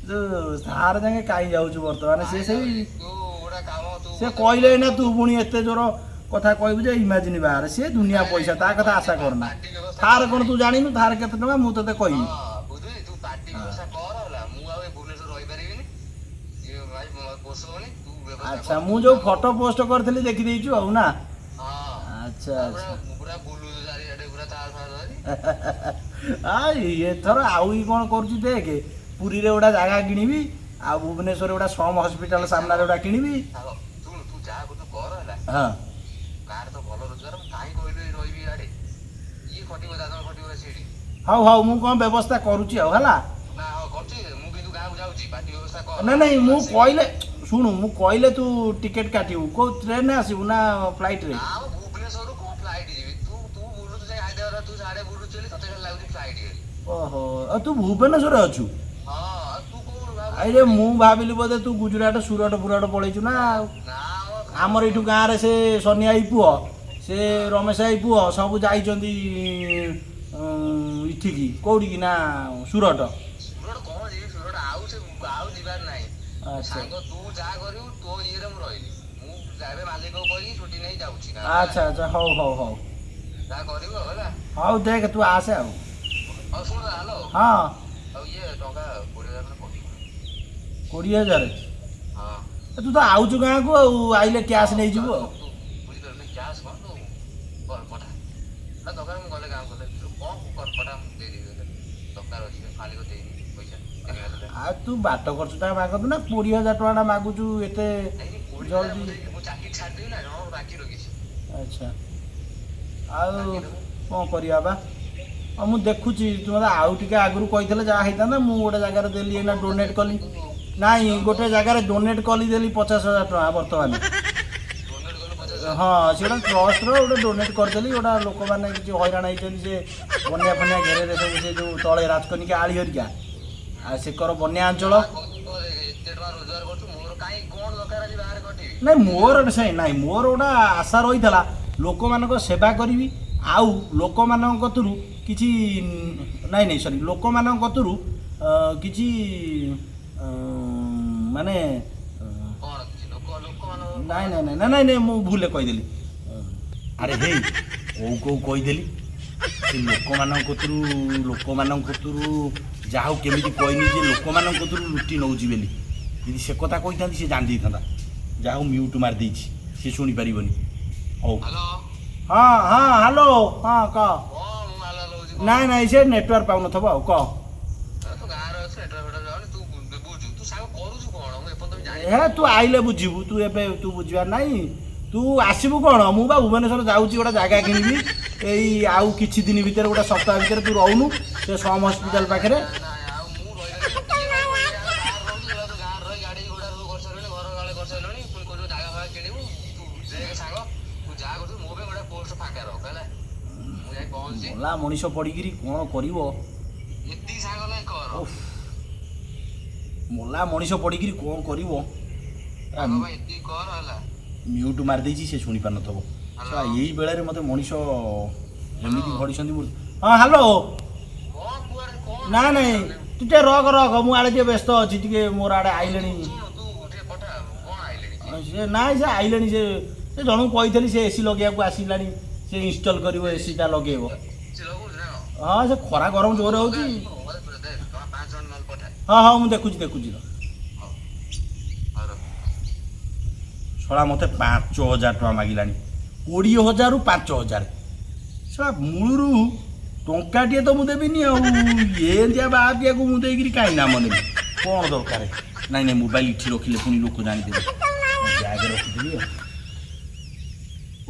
ଯୋଉ ସାର ଯାକେ କାହିଁ ଯାଉଛୁ ବର୍ତ୍ତମାନ? ସେ ସେଇ ତୁ ଗୋଟେ କାମ ତୁ ସେ କହିଲେ ନା, ତୁ ପୁଣି ଏତେ ଜୋର କଥା କହିବୁ ଯେ ଇମାଜିନ୍ ବାହାରେ। ସେ ଦୁନିଆ ପଇସା, ତା କଥା ଆଶା କରନା। ପାର୍ଟି ବ୍ୟବସ୍ଥା ଥାର କ'ଣ ତୁ ଜାଣିନୁ ଥାର କେତେ ଟଙ୍କା? ମୁଁ ତତେ କହିବି। ହଁ, ବୁଝୁଛି। ତୁ ପାର୍ଟି ବ୍ୟବସ୍ଥା କର ହେଲା। ମୁଁ ଆଉ ଏ ଭୁବନେଶ୍ୱର ରହିପାରିବିନି, ଇଏ ଭାଇ ପୋଷଉନି। ତୁ ବ୍ୟବସ୍ଥା ଆଚ୍ଛା। କର। ମୁଁ ଯୋଉ ଫଟୋ ପୋଷ୍ଟ କରିଥିଲି ଦେଖିଦେଇଛୁ ଆଉ ନା? ହଁ। ଆଚ୍ଛା ପୁରା ଆଚ୍ଛା। ପୁରା ବୁଲୁଛୁ ଚାରିଆଡେ ପୁରା ଥାର ଫାର ଧରି। ଆ ଏଥର ଆଉ ଇ କ'ଣ କରୁଛି ଦେଖେ। ପୁରୀରେ ଗୋଟେ ଜାଗା କିଣିବି, ଆଉ ଭୁବନେଶ୍ୱରରେ ଗୋଟେ ସମ୍ ହସ୍ପିଟାଲ ସାମ୍ନାରେ ଗୋଟେ କିଣିବି। ସାଙ୍ଗ ଶୁଣୁ, ତୁ ଯାହା କରୁଛୁ କର ହେଲା। ହଁ। ଗାଁରେ ତ ଭଲ ରୋଜଗାର, ମୁଁ କାହିଁ କହିଲୁ ଏଇ ରହିବି ଇଆଡେ? ଇଏ ଖଟିବ, ଦାଦନ ଖଟିବ ସେଇଠି। ହଉ ହଉ, ମୁଁ କ'ଣ ବ୍ୟବସ୍ଥା କରୁଛି ଆଉ, ହେଲା। ନା, ହଁ, କରୁଛି। ମୁଁ କିନ୍ତୁ ଗାଁକୁ ଯାଉଛି, ପାର୍ଟି ବ୍ୟବସ୍ଥା କର। ନା ନାଇଁ, ମୁଁ ଆସିବି। କହିଲେ ଶୁଣୁ, ମୁଁ କହିଲେ ତୁ ଟିକେଟ୍ କାଟିବୁ। କୋଉ ଟ୍ରେନରେ ଆସିବୁ ନା ଫ୍ଲାଇଟ୍ରେ? ନା, ମୁଁ ଭୁବନେଶ୍ୱରରୁ କୋଉ ଫ୍ଲାଇଟ୍ ଯିବି? ତୁ ତୁ ବୁଲୁଛୁ ଯାଇ ହାଇଦ୍ରାବାଦ, ତୁ ସାଡେ ବୁଲୁଛୁ ବୋଲି ତତେ ଖାଲି ଲାଗୁଛି ଫ୍ଲାଇଟ୍ ବୋଲି। ଓହୋ, ଆଉ ତୁ ଭୁବନେଶ୍ୱରରେ ଅଛୁ? ହଁ, ଆଉ ତୁ କୋଉଠୁ ଭାବୁଛୁ? ଆରେ, ମୁଁ ଭାବିଲି ବୋଧେ ତୁ ଗୁଜୁରାଟ ସୁରଟ ଫୁରଟ ପଳେଇଛୁ ନା ଆଉ। ନା ମ। ଆମର ଏଇଠୁ ଗାଁରେ ସେ ସନିଆ ଭାଇ ପୁଅ, ସେ ରମେଶ ଭାଇ ପୁଅ ସବୁ ଯାଇଛନ୍ତି ଇଠିକି, କୋଉଠିକି ନା ସୁରଟ। ସୁରଟ କଣ ଯିବି? ସୁରଟ ଆଉ ସେ ଆଉ ଯିବାର ନାହିଁ। ଆଚ୍ଛା। ସାଙ୍ଗ, ତୁ ଯାହା କରିବୁ ତୋ ଇଏରେ ମୁଁ ରହିଲି। ମୁଁ ଏବେ ମାଲିକକୁ କହିକି ଛୁଟି ନେଇ ଯାଉଛି ଗାଁକୁ, ଆଚ୍ଛା ଆଚ୍ଛା, ହଉ ହଉ ହଉ। ଯାହା କରିବୁ ଆଉ, ହେଲା। ହଉ, ଦେଖ, ତୁ ଆସେ ଆଉ। ହଉ, ଶୁଣ, ହ୍ୟାଲୋ। ହଁ। ଆଉ ଇଏ ଟଙ୍କା 20,000 ଖଣ୍ଡେ ପଠେଇବୁ। 20,000? ହଁ। ତୁ ତ ଆଉଛୁ ଗାଁକୁ ଆଉ, ଆଇଲେ କ୍ୟାସ୍ ନେଇଯିବୁ ଆଉ। ତୁ ବୁଝିପାରୁନି, କ୍ୟାସ୍ କଣ? ତୁ କର, ପଠା ନା ଦରକାର। ମୁଁ ଗଲେ, ଗାଁକୁ ଗଲେ ତୁ କଣ କର, ପଠା, ମୁଁ ଦେଇଦେବି ତୋତେ। ଦରକାର ଅଛି, ମାଲିକ ଦେଇନି ପଇସା 3 ମାସ ହେଲା। ଆଉ ତୁ ବାଟ ଖର୍ଚ୍ଚଟା ମାଗନ୍ତୁ ନା, 20,000 ଟଙ୍କାଟା ମାଗୁଛୁ ଏତେ ନାଇଁ, 20,000 ଜଲ୍ଦି। ମୁଁ ଦେଇଦେବି। ମୁଁ ଚାକିରି ଛାଡ଼ିଦେବି ନା, ଜଣକୁ ବାକି ରଖିଛି। ଆଚ୍ଛା, ଆଉ କ'ଣ କରିବା ବା? ଆଉ ମୁଁ ଦେଖୁଛି। ତୁ ମୋତେ ଆଉ ଟିକେ ଆଗରୁ କହିଥିଲେ ଯାହା ହେଇଥାନ୍ତା। ମୁଁ ଗୋଟେ ଜାଗାରେ ଦେଲି ଏଇନା, ଡୋନେଟ୍ କଲି। ନାଇଁ, ଗୋଟେ ଜାଗାରେ ଡୋନେଟ୍ କଲି, ଦେଲି 50,000 ଟଙ୍କା ବର୍ତ୍ତମାନ। ଡୋନେଟ୍ କଲୁ 50? ହଁ, ସେ ଗୋଟେ ଟ୍ରଷ୍ଟର ଗୋଟେ ଡୋନେଟ୍ କରିଦେଲି। ଗୋଟେ ଲୋକମାନେ କିଛି ହଇରାଣ ହେଇଛନ୍ତି ସେ ବନ୍ୟା ଫନ୍ୟା ଘେରରେ ସବୁ, ସେ ଯେଉଁ ତଳେ ରାଜକନିକା, ଆଳି ହରିକା ଆଉ ସେକର ବନ୍ୟା ଅଞ୍ଚଳ। ଏତେ ଟଙ୍କା ରୋଜଗାର କରୁଛୁ, ମୋର କାହିଁ କଣ ଦରକାର ଆଜି ବାହାରେ ଖଟିବି? ନାଇଁ, ମୋର ସେ ନାଇଁ, ମୋର ଗୋଟେ ଆଶା ରହିଥିଲା ଲୋକମାନଙ୍କ ସେବା କରିବି ଆଉ ଲୋକମାନଙ୍କ କତୁରୁ କିଛି, ନାଇଁ ନାଇଁ, ସରି, ଲୋକମାନଙ୍କ କତୁରୁ କିଛି ମାନେ କଣ ନାଇଁ ନାଇଁ ନାଇଁ ନାଇଁ ନାଇଁ, ମୁଁ ଭୁଲରେ କହିଦେଲି। ଆରେ ହେଇ, କୋଉ କୋଉ କହିଦେଲି ସେ ଲୋକମାନଙ୍କ କତୁରୁ, ଲୋକମାନଙ୍କ କତୁରୁ। ଯାହା ହଉ, କେମିତି କହିନି ଯେ ଲୋକମାନଙ୍କ କତୁରୁ ଲୁଟି ନେଉଛି ବୋଲି। ଯଦି ସେ କଥା କହିଥାନ୍ତି, ସେ ଜାଣି ଦେଇଥାନ୍ତା। ଯାହା ହଉ, ମ୍ୟୁଟ୍ ମାରିଦେଇଛି, ସେ ଶୁଣିପାରିବନି। ହଉ। ହ୍ୟାଲୋ। ହଁ ହଁ, ହ୍ୟାଲୋ, ହଁ, କହ। କଣ ମୁଁ ହାଲୋ ହାଲୋ ହଉଛି? ନାଇଁ ନାଇଁ, ସେ ନେଟୱାର୍କ ପାଉନଥିବ। ଆଉ କହ। ତୁ ଗାଁରେ ଅଛୁ, ନେଟୱାର୍କ ଫେଟୱାର୍କ ଯାଉନି। ତୁ ବୁଝୁ, ତୁ ସାଙ୍ଗ କରୁଛୁ କଣ? ମୁଁ ଏପର୍ଯ୍ୟନ୍ତ ବି ଜାଣିନି। ହେ, ତୁ ଆଇଲେ ବୁଝିବୁ। ତୁ ଏବେ ତୁ ବୁଝିବାର ନାହିଁ। ତୁ ଆସିବୁ କ'ଣ? ମୁଁ ବା ଭୁବନେଶ୍ୱର ଯାଉଛି, ଗୋଟେ ଜାଗା କିଣିବି ଏଇ ଆଉ କିଛି ଦିନ ଭିତରେ, ଗୋଟେ ସପ୍ତାହ ଭିତରେ। ତୁ ରହୁନୁ ସେ ସମ୍ ହସ୍ପିଟାଲ ପାଖରେ। ନାଇଁ, ଆଉ ମୁଁ ରହିପାରିବିନି। କିଏ ରହିବ? ଗାଁରେ ରହୁଛୁ, ତୁ ଗାଁରେ ରହି ଗାଡି ଘୋଡ଼ା ସବୁ କରିସାରିଲୁଣି, ଘର ଗାଳି କରିସାରିଲୁଣି, ପୁଣି କହୁଛୁ ଜାଗା ଫାଗା କିଣିବୁ। ତୁ ଦେଖ ସାଙ୍ଗ, ତୁ ଯାହା କରୁଛୁ, ମୋ ପାଇଁ ଗୋଟେ ପୋଷ୍ଟ ଫାଙ୍କା ରଖ, ହେଲା? ମୁଁ ଯାଇ ପହଞ୍ଚୁଛି। ମଲା ମଣିଷ ପଡ଼ିକିରି କ'ଣ କରିବ? ଏତିକି ସାଙ୍ଗ ନାଇଁ କର। ଓଫ୍, ମଲା ମଣିଷ ପଡ଼ିକିରି କ'ଣ କରିବ? ସାଙ୍ଗ ପାଇଁ ଏତିକି କର, ହେଲା? ମ୍ୟୁଟ୍ ମାରିଦେଇଛି, ସେ ଶୁଣିପାରୁନଥିବ। ଶଳା, ଏଇ ବେଳାରେ ମୋତେ ମଣିଷ ଏମିତି ଘଡ଼ିଛନ୍ତି ମୁଁ। ହଁ, ହ୍ୟାଲୋ। କଣ କୁଆଡେ କଣ? ନା ନାଇଁ, ତୁ ଟିକେ ରଖ ରଖ, ମୁଁ ଆଡ଼େ ଟିକେ ବ୍ୟସ୍ତ ଅଛି ଟିକେ, ମୋର ଆଡ଼େ ଆଇଲେଣି। ଶୁଣୁ, ତୁ ଟିକେ ପଠା। କଣ ଆଇଲେଣି? ସେ ନାଇଁ, ସେ ଆଇଲେଣି। ସେ ସେ ଜଣକୁ କହିଥିଲି, ସେ ଏସି ଲଗେଇବାକୁ ଆସିଲାଣି। ସେ ଇନଷ୍ଟଲ୍ କରିବ, ଏସିଟା ଲଗେଇବ। ସେ ଲଗଉଛି ନା କଣ? ହଁ, ସେ ଖରା ଗରମ ଜୋରେ ହେଉଛି। ମତେ ଦେ, ଟଙ୍କା 5 ଜଣ ନହେଲେ ପଠା। ହଁ ହଁ, ମୁଁ ଦେଖୁଛି ଦେଖୁଛି। ହଉ ହଉ, ରଖ। ଶଳା ମୋତେ 5,000 ଟଙ୍କା ମାଗିଲାଣି। 20,000ରୁ 5,000। ଶଳା, ମୂଳରୁ ଟଙ୍କାଟିଏ ତ ମୁଁ ଦେବିନି, ଆଉ ଏମିତିଆ ବାହାପିଆକୁ ମୁଁ ଦେଇକିରି କାହିଁ ନାମ ନେବି? କ'ଣ ଦରକାର? ନାଇଁ ନାଇଁ, ମୋବାଇଲ ଏଠି ରଖିଲେ ପୁଣି ଲୋକ ଜାଣିଦେବେ। ବ୍ୟାଗ୍ ରଖିଦେବି।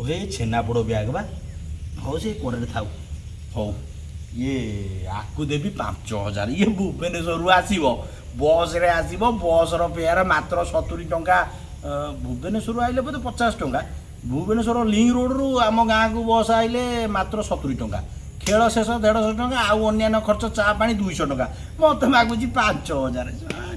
ଆଉ ହେ, ଛେନାପୋଡ଼ ବ୍ୟାଗ୍ ବା। ହଉ, ସେ କଡ଼ରେ ଥାଉ। ହଉ, ଇଏ ଆକୁ ଦେବି 5,000। ଇଏ ଭୁବନେଶ୍ୱରରୁ ଆସିବ, ବସ୍ରେ ଆସିବ। ବସ୍ର ଫେୟାର ମାତ୍ର 70 ଟଙ୍କା। ଭୁବନେଶ୍ୱରରୁ ଆଇଲେ ବୋଧେ 50 ଟଙ୍କା। ଭୁବନେଶ୍ୱର ଲିଙ୍କ ରୋଡ଼ରୁ ଆମ ଗାଁକୁ ବସ୍ ଆଇଲେ ମାତ୍ର 70 ଟଙ୍କା। ଖେଳ ଶେଷ 150 ଟଙ୍କା, ଆଉ ଅନ୍ୟାନ୍ୟ ଖର୍ଚ୍ଚ ଚା ପାଣି 200 ଟଙ୍କା। ମୋତେ ମାଗୁଛି 5,000।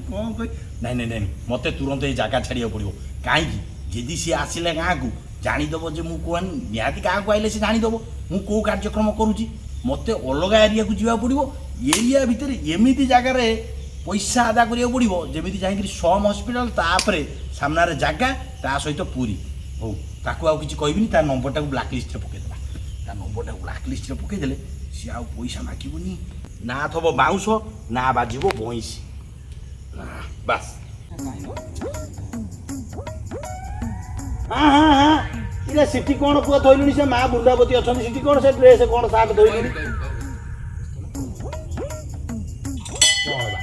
କ'ଣ କହି? ନାଇଁ ନାଇଁ ନାଇଁ, ମୋତେ ତୁରନ୍ତ ଏଇ ଜାଗା ଛାଡ଼ିବାକୁ ପଡ଼ିବ। କାହିଁକି? ଯଦି ସିଏ ଆସିଲେ ଗାଁକୁ ଜାଣିଦେବ ଯେ ମୁଁ କୁହ, ନିହାତି ଗାଁକୁ ଆଇଲେ ସେ ଜାଣିଦେବ ମୁଁ କେଉଁ କାର୍ଯ୍ୟକ୍ରମ କରୁଛି। ମୋତେ ଅଲଗା ଏରିଆକୁ ଯିବାକୁ ପଡ଼ିବ। ଏରିଆ ଭିତରେ ଏମିତି ଜାଗାରେ ପଇସା ଆଦା କରିବାକୁ ପଡ଼ିବ, ଯେମିତି ଯାଇକିରି ସମ୍ ହସ୍ପିଟାଲ ତାପରେ ସାମ୍ନାରେ ଜାଗା, ତା ସହିତ ପୁରୀ। ହଉ, ତାକୁ ଆଉ କିଛି କହିବିନି। ତା ନମ୍ବରଟାକୁ ବ୍ଲାକ୍ ଲିଷ୍ଟରେ ପକାଇଦେବା। ତା ନମ୍ବରଟାକୁ ବ୍ଲାକ୍ ଲିଷ୍ଟରେ ପକାଇଦେଲେ ସିଏ ଆଉ ପଇସା ମାଗିବନି। ନା ଥବ ବାଉଁଶ, ନା ବାଜିବ ବଇଁଶୀ। ବାସ୍। ହଁ ହଁ ହଁ, ଇରେ ସେଠି କ'ଣ ପୁଅ ଥୋଇଲୁଣି? ସେ ମା ବୃନ୍ଦାବତୀ ଅଛନ୍ତି, ସେଠି କ'ଣ ସେ ଡ୍ରେସ୍, କ'ଣ ସାର୍ଟ ଧୋଇଲୁଣି? କ'ଣ ହେଲା?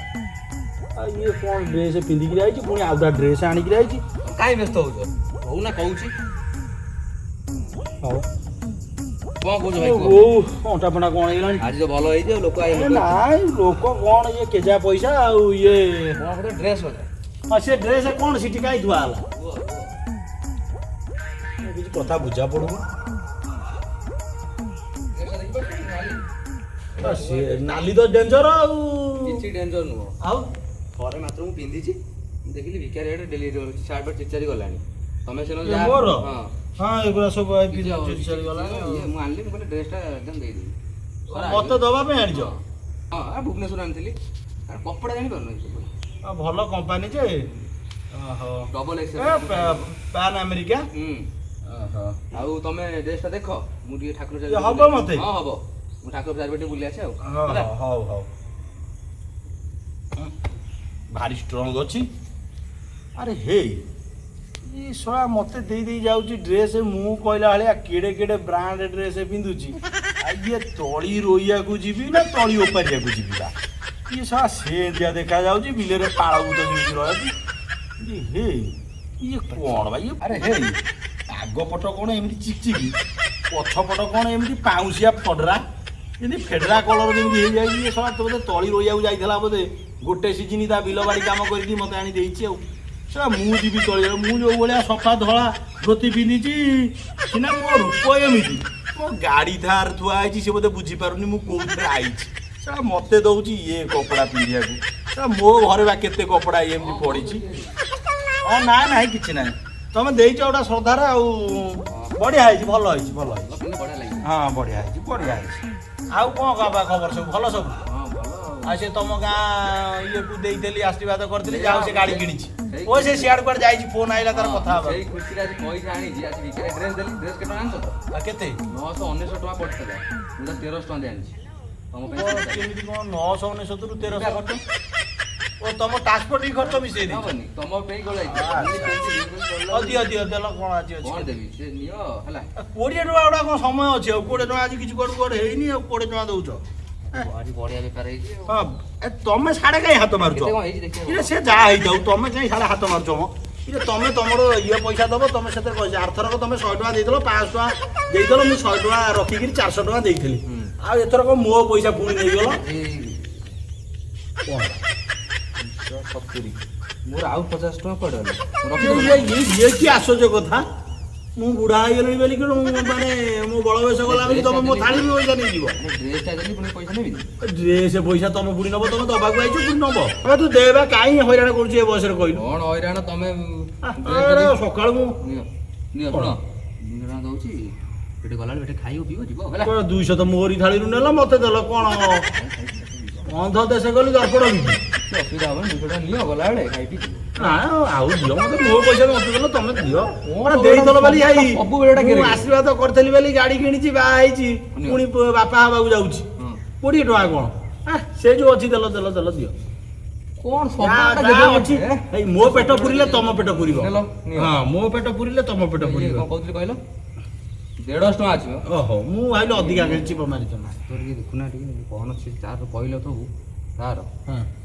ଆଉ ଇଏ କ'ଣ ଡ୍ରେସ୍ ପିନ୍ଧିକିରି ଆଇଛି? ପୁଣି ଆଉ ଗୋଟା ଡ୍ରେସ୍ ଆଣିକିରି ଆଇଛି। କାହିଁ ବ୍ୟସ୍ତ ହଉଛ? ହଉ ନା କହୁଛି। ହଉ। କଣ କହୁଛ ଭାଇ, କୁହ। ବୋଉ, ଅଣ୍ଟା ଫଣ୍ଟା କ'ଣ ହେଇଗଲାଣି। ଆଜି ତ ଭଲ ହେଇଛି ଆଉ ଲୋକ ଏ ଆଇଲେ। ନାଇଁ, ଲୋକ କ'ଣ ଇଏ କେଜା ପଇସା ଆଉ ଇଏ। କଣ ଗୋଟେ ଡ୍ରେସ୍ କଥା। ହଁ, ସେ ଡ୍ରେସ୍ କ'ଣ ସେଠି କାହିଁ ଥୁଆ ହେଲା? କିଛି କଥା ବୁଝା ପଡୁନି। ସିଏ ନାଲି ତ ଡେଞ୍ଜର ଆଉ। କିଛି ଡେଞ୍ଜର ନୁହଁ। ଆଉ? ଥରେ ମାତ୍ର ମୁଁ ପିନ୍ଧିଛି। ମୁଁ ଦେଖିଲି ଭିକାରୀ ଆଡ଼େ ଡେଲି ସାର୍ଟ ପ୍ୟାଣ୍ଟ ଚିଚାରି ଗଲାଣି। ତମେ ସେନ ଇଏ ଯାହା ମୋର? ହଁ। ହଁ, ଏଗୁଡ଼ା ସବୁ କିଛି ହବନି, କିଛି ଗଲା। ଇଏ ମୁଁ ଆଣିଲି, ମୁଁ କହିଲି ଡ୍ରେସଟା ଏକଦମ ଦେଇଦେବି। ଖରା ମତେ ଦବା ପାଇଁ ଆଣିଛ? ହଁ, ଆ ଭୁବନେଶ୍ୱର ଆଣିଥିଲି। ଆରେ କପଡ଼ା ଜାଣିପାରୁନ କି? ଆଉ ଭଲ କମ୍ପାନୀ ଯେ। ଓହୋ। Double A Excel. PAN America. ହୁଁ। ଓହୋ। ଆଉ ତମେ ଡ୍ରେସଟା ଦେଖ, ମୁଁ ଟିକେ ଠାକୁର ଇଏ ଚାରିପଟେ ହବ ବୁଲି- ମତେ? ହଁ ହବ, ମୁଁ ଠାକୁର ଚାରିପଟେ ବୁଲି ଆସେ ଆଉ। ହଁ। ହେଲା? ହଉ ହଉ, ଭାରି ଷ୍ଟ୍ରଙ୍ଗ ଅଛି। ଆରେ ହେଇ, ଇ ଶଳା ମତେ ଦେଇ ଦେଇ ଯାଉଛି ଡ୍ରେସ୍। ମୁଁ କହିଲା ଭଳିଆ କେଡ଼େ କେଡ଼େ ବ୍ରାଣ୍ଡ ଡ୍ରେସ୍ ପିନ୍ଧୁଛି, ଆଉ ଇଏ ତଳି ରୋଇବାକୁ ଯିବି ନା ତଳି ଓପାରିବାକୁ ଯିବି ବା? ଇଏ ଶଳା ସେମିତିଆ ଦେଖାଯାଉଛି, ବିଲରେ ପାଳଭୂତ ଯେମିତି ରହନ୍ତି। ଇଏ ହେ, ଇଏ କ'ଣ ବା ଇଏ? ଆରେ ହେଇ, ଆଗ ପଟ କ'ଣ ଏମିତି ଚିକ୍ ଚିକ୍, ପଛ ପଟ କ'ଣ ଏମିତି ପାଉଁଶିଆ ଫଡରା, ଯେମିତି ଫେଡରା କଲର ଯେମିତି ହେଇଯାଇଛି। ଇଏ ଶଳା ତ ବୋଧେ ତଳି ରୋଇବାକୁ ଯାଇଥିଲା ବୋଧେ ଗୋଟେ ସିଜିନି, ତା ବିଲ ବାଡ଼ି କାମ କରିକି ମୋତେ ଆଣି ଦେଇଛି। ଆଉ ଶଳା ମୁଁ ଯିବି ତଳି, ମୁଁ ଯୋଉ ଭଳିଆ ସଫା ଧଳା ଧୋତି ପିନ୍ଧିଛି ସିନା, ମୋ ରୂପ ଏମିତି, ମୋ ଗାଡ଼ି ଥାର ଥୁଆ ହେଇଛି, ସେ ବୋଧେ ବୁଝିପାରୁନି ମୁଁ କୋଉଥିରେ ଆଇଛି। ଶଳା ମୋତେ ଦଉଛି ଇଏ କପଡ଼ା ପିନ୍ଧିବାକୁ। ଶଳା, ମୋ ଘରେ ବା କେତେ କପଡ଼ା ଇଏ ଏମିତି ପଡ଼ିଛି। ହଁ, ନା ନାହିଁ, କିଛି ନାହିଁ। ତମେ ଦେଇଛ ଗୋଟା ଶ୍ରଦ୍ଧାର, ଆଉ ବଢ଼ିଆ ହେଇଛି, ଭଲ ହେଇଛି, ଭଲ ହେଇଛି। ଭଲ ପିନ୍ଧିଲେ ବଢିଆ ଲାଗିବ। ହଁ, ବଢ଼ିଆ ହେଇଛି, ବଢ଼ିଆ ହେଇଛି। ଆଉ କ'ଣ ବାବା ଖବର ସବୁ ଭଲ ସବୁ? ହଁ, ଭଲ ଆଉ। ଆଉ ସେ ତମ ଗାଁ ଇଏକୁ ଦେଇଥିଲି, ଆଶୀର୍ବାଦ କରିଥିଲି, ଯାଉ ସେ ଗାଡ଼ି କିଣିଛି। ସେଇ ଓ, ସେ ସିଆଡେ କୁଆଡେ ଯାଇଛି, ଫୋନ ଆଇଲା ତାର କଥା ହବା। ସେଇ ଖୁସିରେ ଆଜି ପଇସା ଆଣିଛି। ଆଜି ଭିକାରୀ ଡ୍ରେସ୍ ଦେଲି। ଡ୍ରେସ୍ କେତେ ଟଙ୍କା ଆଣିଛ ତ? ଆଉ କେତେ? 999 ଟଙ୍କା ପଡ଼ିଥିଲା, ମୁଁ ତ 1300 ଟଙ୍କା ଦେଇ ଆଣିଛି ତମ ପାଇଁ। କେମିତି କଣ 999ରୁ 1300 ଖର୍ଚ୍ଚ? ଓ, ତମ ଟ୍ରାନ୍ସପୋର୍ଟ ଖର୍ଚ୍ଚ ମିଶେଇ ଦେଇଛ? ହବନି, ତମ ପାଇଁ ଗୋଳାଇଛି। ହଉ, ଦିଅ ଦିଅ, ଦେଲ। କଣ ଆଜି ଅଛି? କଣ ଦେବି ସେ ନିଅ ହେଲା। 20 ଟଙ୍କା ଗୁଡା କଣ ସମୟ ଅଛି? ଆଉ 20 ଟଙ୍କା ଆଜି କିଛି କୁଆଡୁ କୁଆଡୁ ହେଇନି, ଆଉ 20 ଟଙ୍କା ଦଉଛ? ଆଜି ବଢିଆ ବେପାର ହେଇଛି ଆଉ। ହଁ, ଏ ତମେ ସାଡେ କାହିଁ ହାତ ମାରୁଛ? କେତେ କଣ ହେଇଛି ଦେଖିବା। ଇରେ, ସେ ଯାହା ହେଇଯାଉ, ତମେ କାହିଁ ସାଡେ ହାତ ମାରୁଛ ମ? ଇରେ, ତମେ ତମର ଇଏ ପଇସା ଦବ, ତମେ ସେଥିରେ ପଇସା। ଆରଥରକ ତମେ 100 ଟଙ୍କା ଦେଇଥିଲ, 500 ଟଙ୍କା ଦେଇଥିଲ, ମୁଁ 100 ଟଙ୍କା ରଖିକିରି 400 ଟଙ୍କା ଦେଇଥିଲି। ଆଉ ଏଥରକ ମୋ ପଇସା ପୁଣି ନେଇଗଲ। ଏଇ କଣ? 70, ମୋର ଆଉ 50 ଟଙ୍କା କୁଆଡ଼େ ଗଲା? ଇଏ କି ଆଶ୍ଚର୍ଯ୍ୟ କଥା! ମୁଁ ବୁଢା ହେଇଗଲିଣି ବୋଲି କି ମୁଁ ମାନେ ମୋ ବଳ ବୟସ ଗଲା ବୋଲି ତମେ ମୋ ଥାଳି ବି ପଇସା ନେଇଯିବ? ଡ୍ରେସଟା ଦେଲି, ପୁଣି ପଇସା ନେବିନି? ଡ୍ରେସ ପଇସା ତମେ ପୁଣି ନବ? ତମେ ଦବାକୁ ଆଇଛ, ପୁଣି ନବ? ଆବେ, ତୁ ଦେ ବା, କାହିଁ ହଇରାଣ କରୁଛୁ ଏ ବୟସରେ କହିଲୁ? କଣ ହଇରାଣ ତମେ? ଆରେ, ସକାଳୁ ମୁଁ ନିଅ ନିଅ, ଶୁଣ, 200 ଟଙ୍କା ଦଉଛି। ସେଠି ଗଲାବେଳେ ସେଠି ଖାଇବ ପିଇବ ଯିବ ହେଲା। କଣ 200 ତ ମୋରି ଥାଳିରୁ ନେଲ, ମତେ ଦେଲ କଣ? ଅନ୍ଧ ଦେଶ ଗଲି ଦର୍ପଣ ବିକି। କିଛି ଅସୁବିଧା ହବନି, 200 ଟଙ୍କା ନିଅ, ଗଲାବେଳେ ଖାଇ ପିଇ ଯିବ। ନା, ଆଉ ଦିଅ ମତେ, ମୋ ପଇସା ମତେ ଦେଲ, ତମେ ଦିଅ। କଣ ଦେଇଦେଲ ବୋଲି ଭାଇ ସବୁବେଳେ ଏଟା ମୁଁ ଗେରେ। ଆଶୀର୍ବାଦ କରିଥିଲି ବୋଲି ଗାଡି କିଣିଛି, ବାହା ହେଇଛି, ନିଅ। ପୁଣି ବାପା ହବାକୁ ଯାଉଛି। 20 ଟଙ୍କା କଣ? ସେ ଯୋଉ ଅଛି, ଦେଲ ଦେଲ ଦେଲ, ଦିଅ। କଣ ଯାହା ସବୁ ଯାହା ଅଛି, ଏଇ ମୋ ପେଟ ପୁରିଲେ ତମ ପେଟ ପୁରିବ। ନେଲ, ନିଅ। ହଁ, ମୋ ପେଟ ପୁରିଲେ ତମ ପେଟ ପୁରିବ। କଣ କହୁଥିଲି କହିଲ? 150 ଟଙ୍କା ଅଛି ମ। ଓହୋ, ମୁଁ ଭାବିଲି ଅଧିକା ଚିପ ମାରି ତମେ। ତୋର ଟିକେ ଦେଖୁନା ଟିକେ କଣ ଅଛି ତାର କହିଲ ସବୁ, ତାର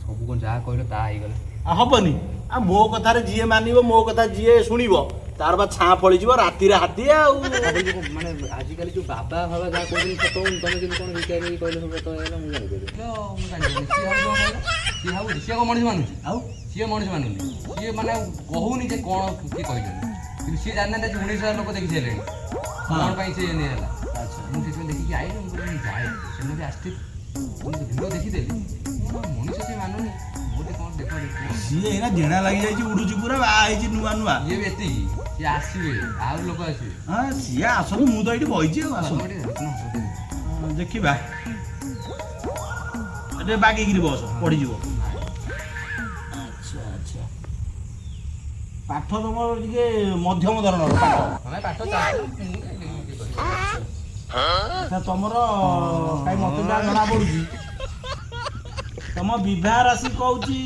ସବୁ କଣ ଯାହା କହିଲ ତାହା ହେଇଗଲା। ଆଉ ହବନି? ଆଉ ମୋ କଥାରେ ଯିଏ ମାନିବ, ମୋ କଥା ଯିଏ ଶୁଣିବ, ତାର ବା ଛାଁ ଫଳିଯିବ ରାତିରେ ହାତୀ ଆଉ। ମାନେ ଆଜିକାଲି ଯୋଉ ବାବା ଫାବା ଯାହା କହୁଛନ୍ତି ସତ ହଉନି, ତମେ କିନ୍ତୁ କଣ ଭିକାରୀ କହିଲେ ସବୁ ସତ ହେଇଗଲା? ମୁଁ ଜାଣିପାରିବି, ମୁଁ ଜାଣିପାରିନି। ସିଏ ଭାବୁଛି କଣ କହିଲ? ସିଏ ଭାବୁଛି, ସିଏ କଣ ମଣିଷ ମାନୁଛି? ଆଉ ସିଏ ମଣିଷ ମାନୁନି। ସିଏ ମାନେ କହୁନି ଯେ କଣ କିଏ କହିଛନ୍ତି, କିନ୍ତୁ ସିଏ ଜାଣିନାହାନ୍ତି ଆଜି 19,000 ଲୋକ ଦେଖି ସାରିଲେଣି କଣ ପାଇଁ ସେ ଏମିତି ହେଲା। ମୁଁ ସେଥିପାଇଁ ଦେଖିକି ଆଇଲି। ମୁଁ କହିଲି ମୁଁ ଯାଏ, ସେଦିନ ବି ଆସିଥିଲି, ମୁଁ ଭିଡ଼ିଓ ଦେଖିଦେଲି। କଣ ମଣିଷ ସେ ମାନୁନି, ମୁଁ ଟିକେ କଣ ଦେଖ ଦେଖିବ। ସିଏ ଏଇନା ଡେଣା ଲାଗିଯାଇଛି, ଉଡୁଛି ପୁରା, ବାହା ହେଇଛି ନୂଆ ନୂଆ। ଇଏ ବି ଏତିକି, ସିଏ ଆସିବେ, ଆହୁରି ଲୋକ ଆସିବେ। ହଁ, ସିଏ ଆସନ୍ତୁ, ମୁଁ ତ ଏଇଠି ବଇଛି, ଆଉ ଆସନ୍ତୁ। ତମେ ଟିକେ ଦେଖୁନ, ହାତ ଟିକେ। ହଁ, ଦେଖିବା। ଟିକେ ବାଗେଇକିରି ବସ, ପଡ଼ିଯିବ। ଆଚ୍ଛା ଆଚ୍ଛା, ପାଠ ତମର ଟିକେ ମଧ୍ୟମ ଧରଣର ପାଠ। ତମେ ପାଠ ଚାଲିଛି, ମୁଁ କାଇଁ ଇଏ କରିବି? ଆଚ୍ଛା, ତମର କାଇଁ ମତେ ଯାହା ଜଣା ପଡୁଛି, ତମ ବିବାହ ରାଶି କହୁଛି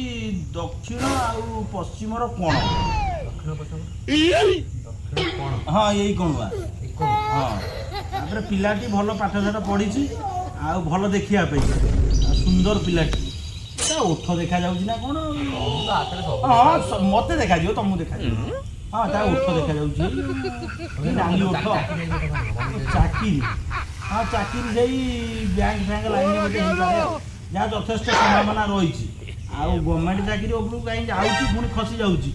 ଦକ୍ଷିଣ ଆଉ ପଶ୍ଚିମର କୋଣ। ଦକ୍ଷିଣ ପଶ୍ଚିମ, ଦକ୍ଷିଣ କଣ? ହଁ, ଏଇ କୋଣୁଆ। ଏଇ କଣ? ହଁ, ତାପରେ ପିଲାଟି ଭଲ ପାଠ ସାଠ ପଢିଛି, ଆଉ ଭଲ ଦେଖିବା ପାଇଁ, ଆଉ ସୁନ୍ଦର ପିଲାଟି। ତା ଓଠ ଦେଖାଯାଉଛି ନା କଣ? ମୁଁ ତ ହାତରେ ସବୁ। ହଁ, ମତେ ଦେଖାଯିବ, ତମକୁ ଦେଖାଯିବ? ହଁ, ତା ଓଠ ଦେଖାଯାଉଛି, ନାଲି ଓଠ। ଚାକିରି? ହଁ, ଚାକିରି ସେଇ ବ୍ୟାଙ୍କ ଫ୍ୟାଙ୍କ ଲାଇନରେ ବୋଧେ ହେଇପାରେ, ଆଉ ଯାହା ଯଥେଷ୍ଟ ସମ୍ଭାବନା ରହିଛି। ଆଉ ଗଭର୍ଣ୍ଣମେଣ୍ଟ ଚାକିରି ଉପରକୁ କାହିଁ ଯାଉଛି, ପୁଣି ଖସି ଯାଉଛି,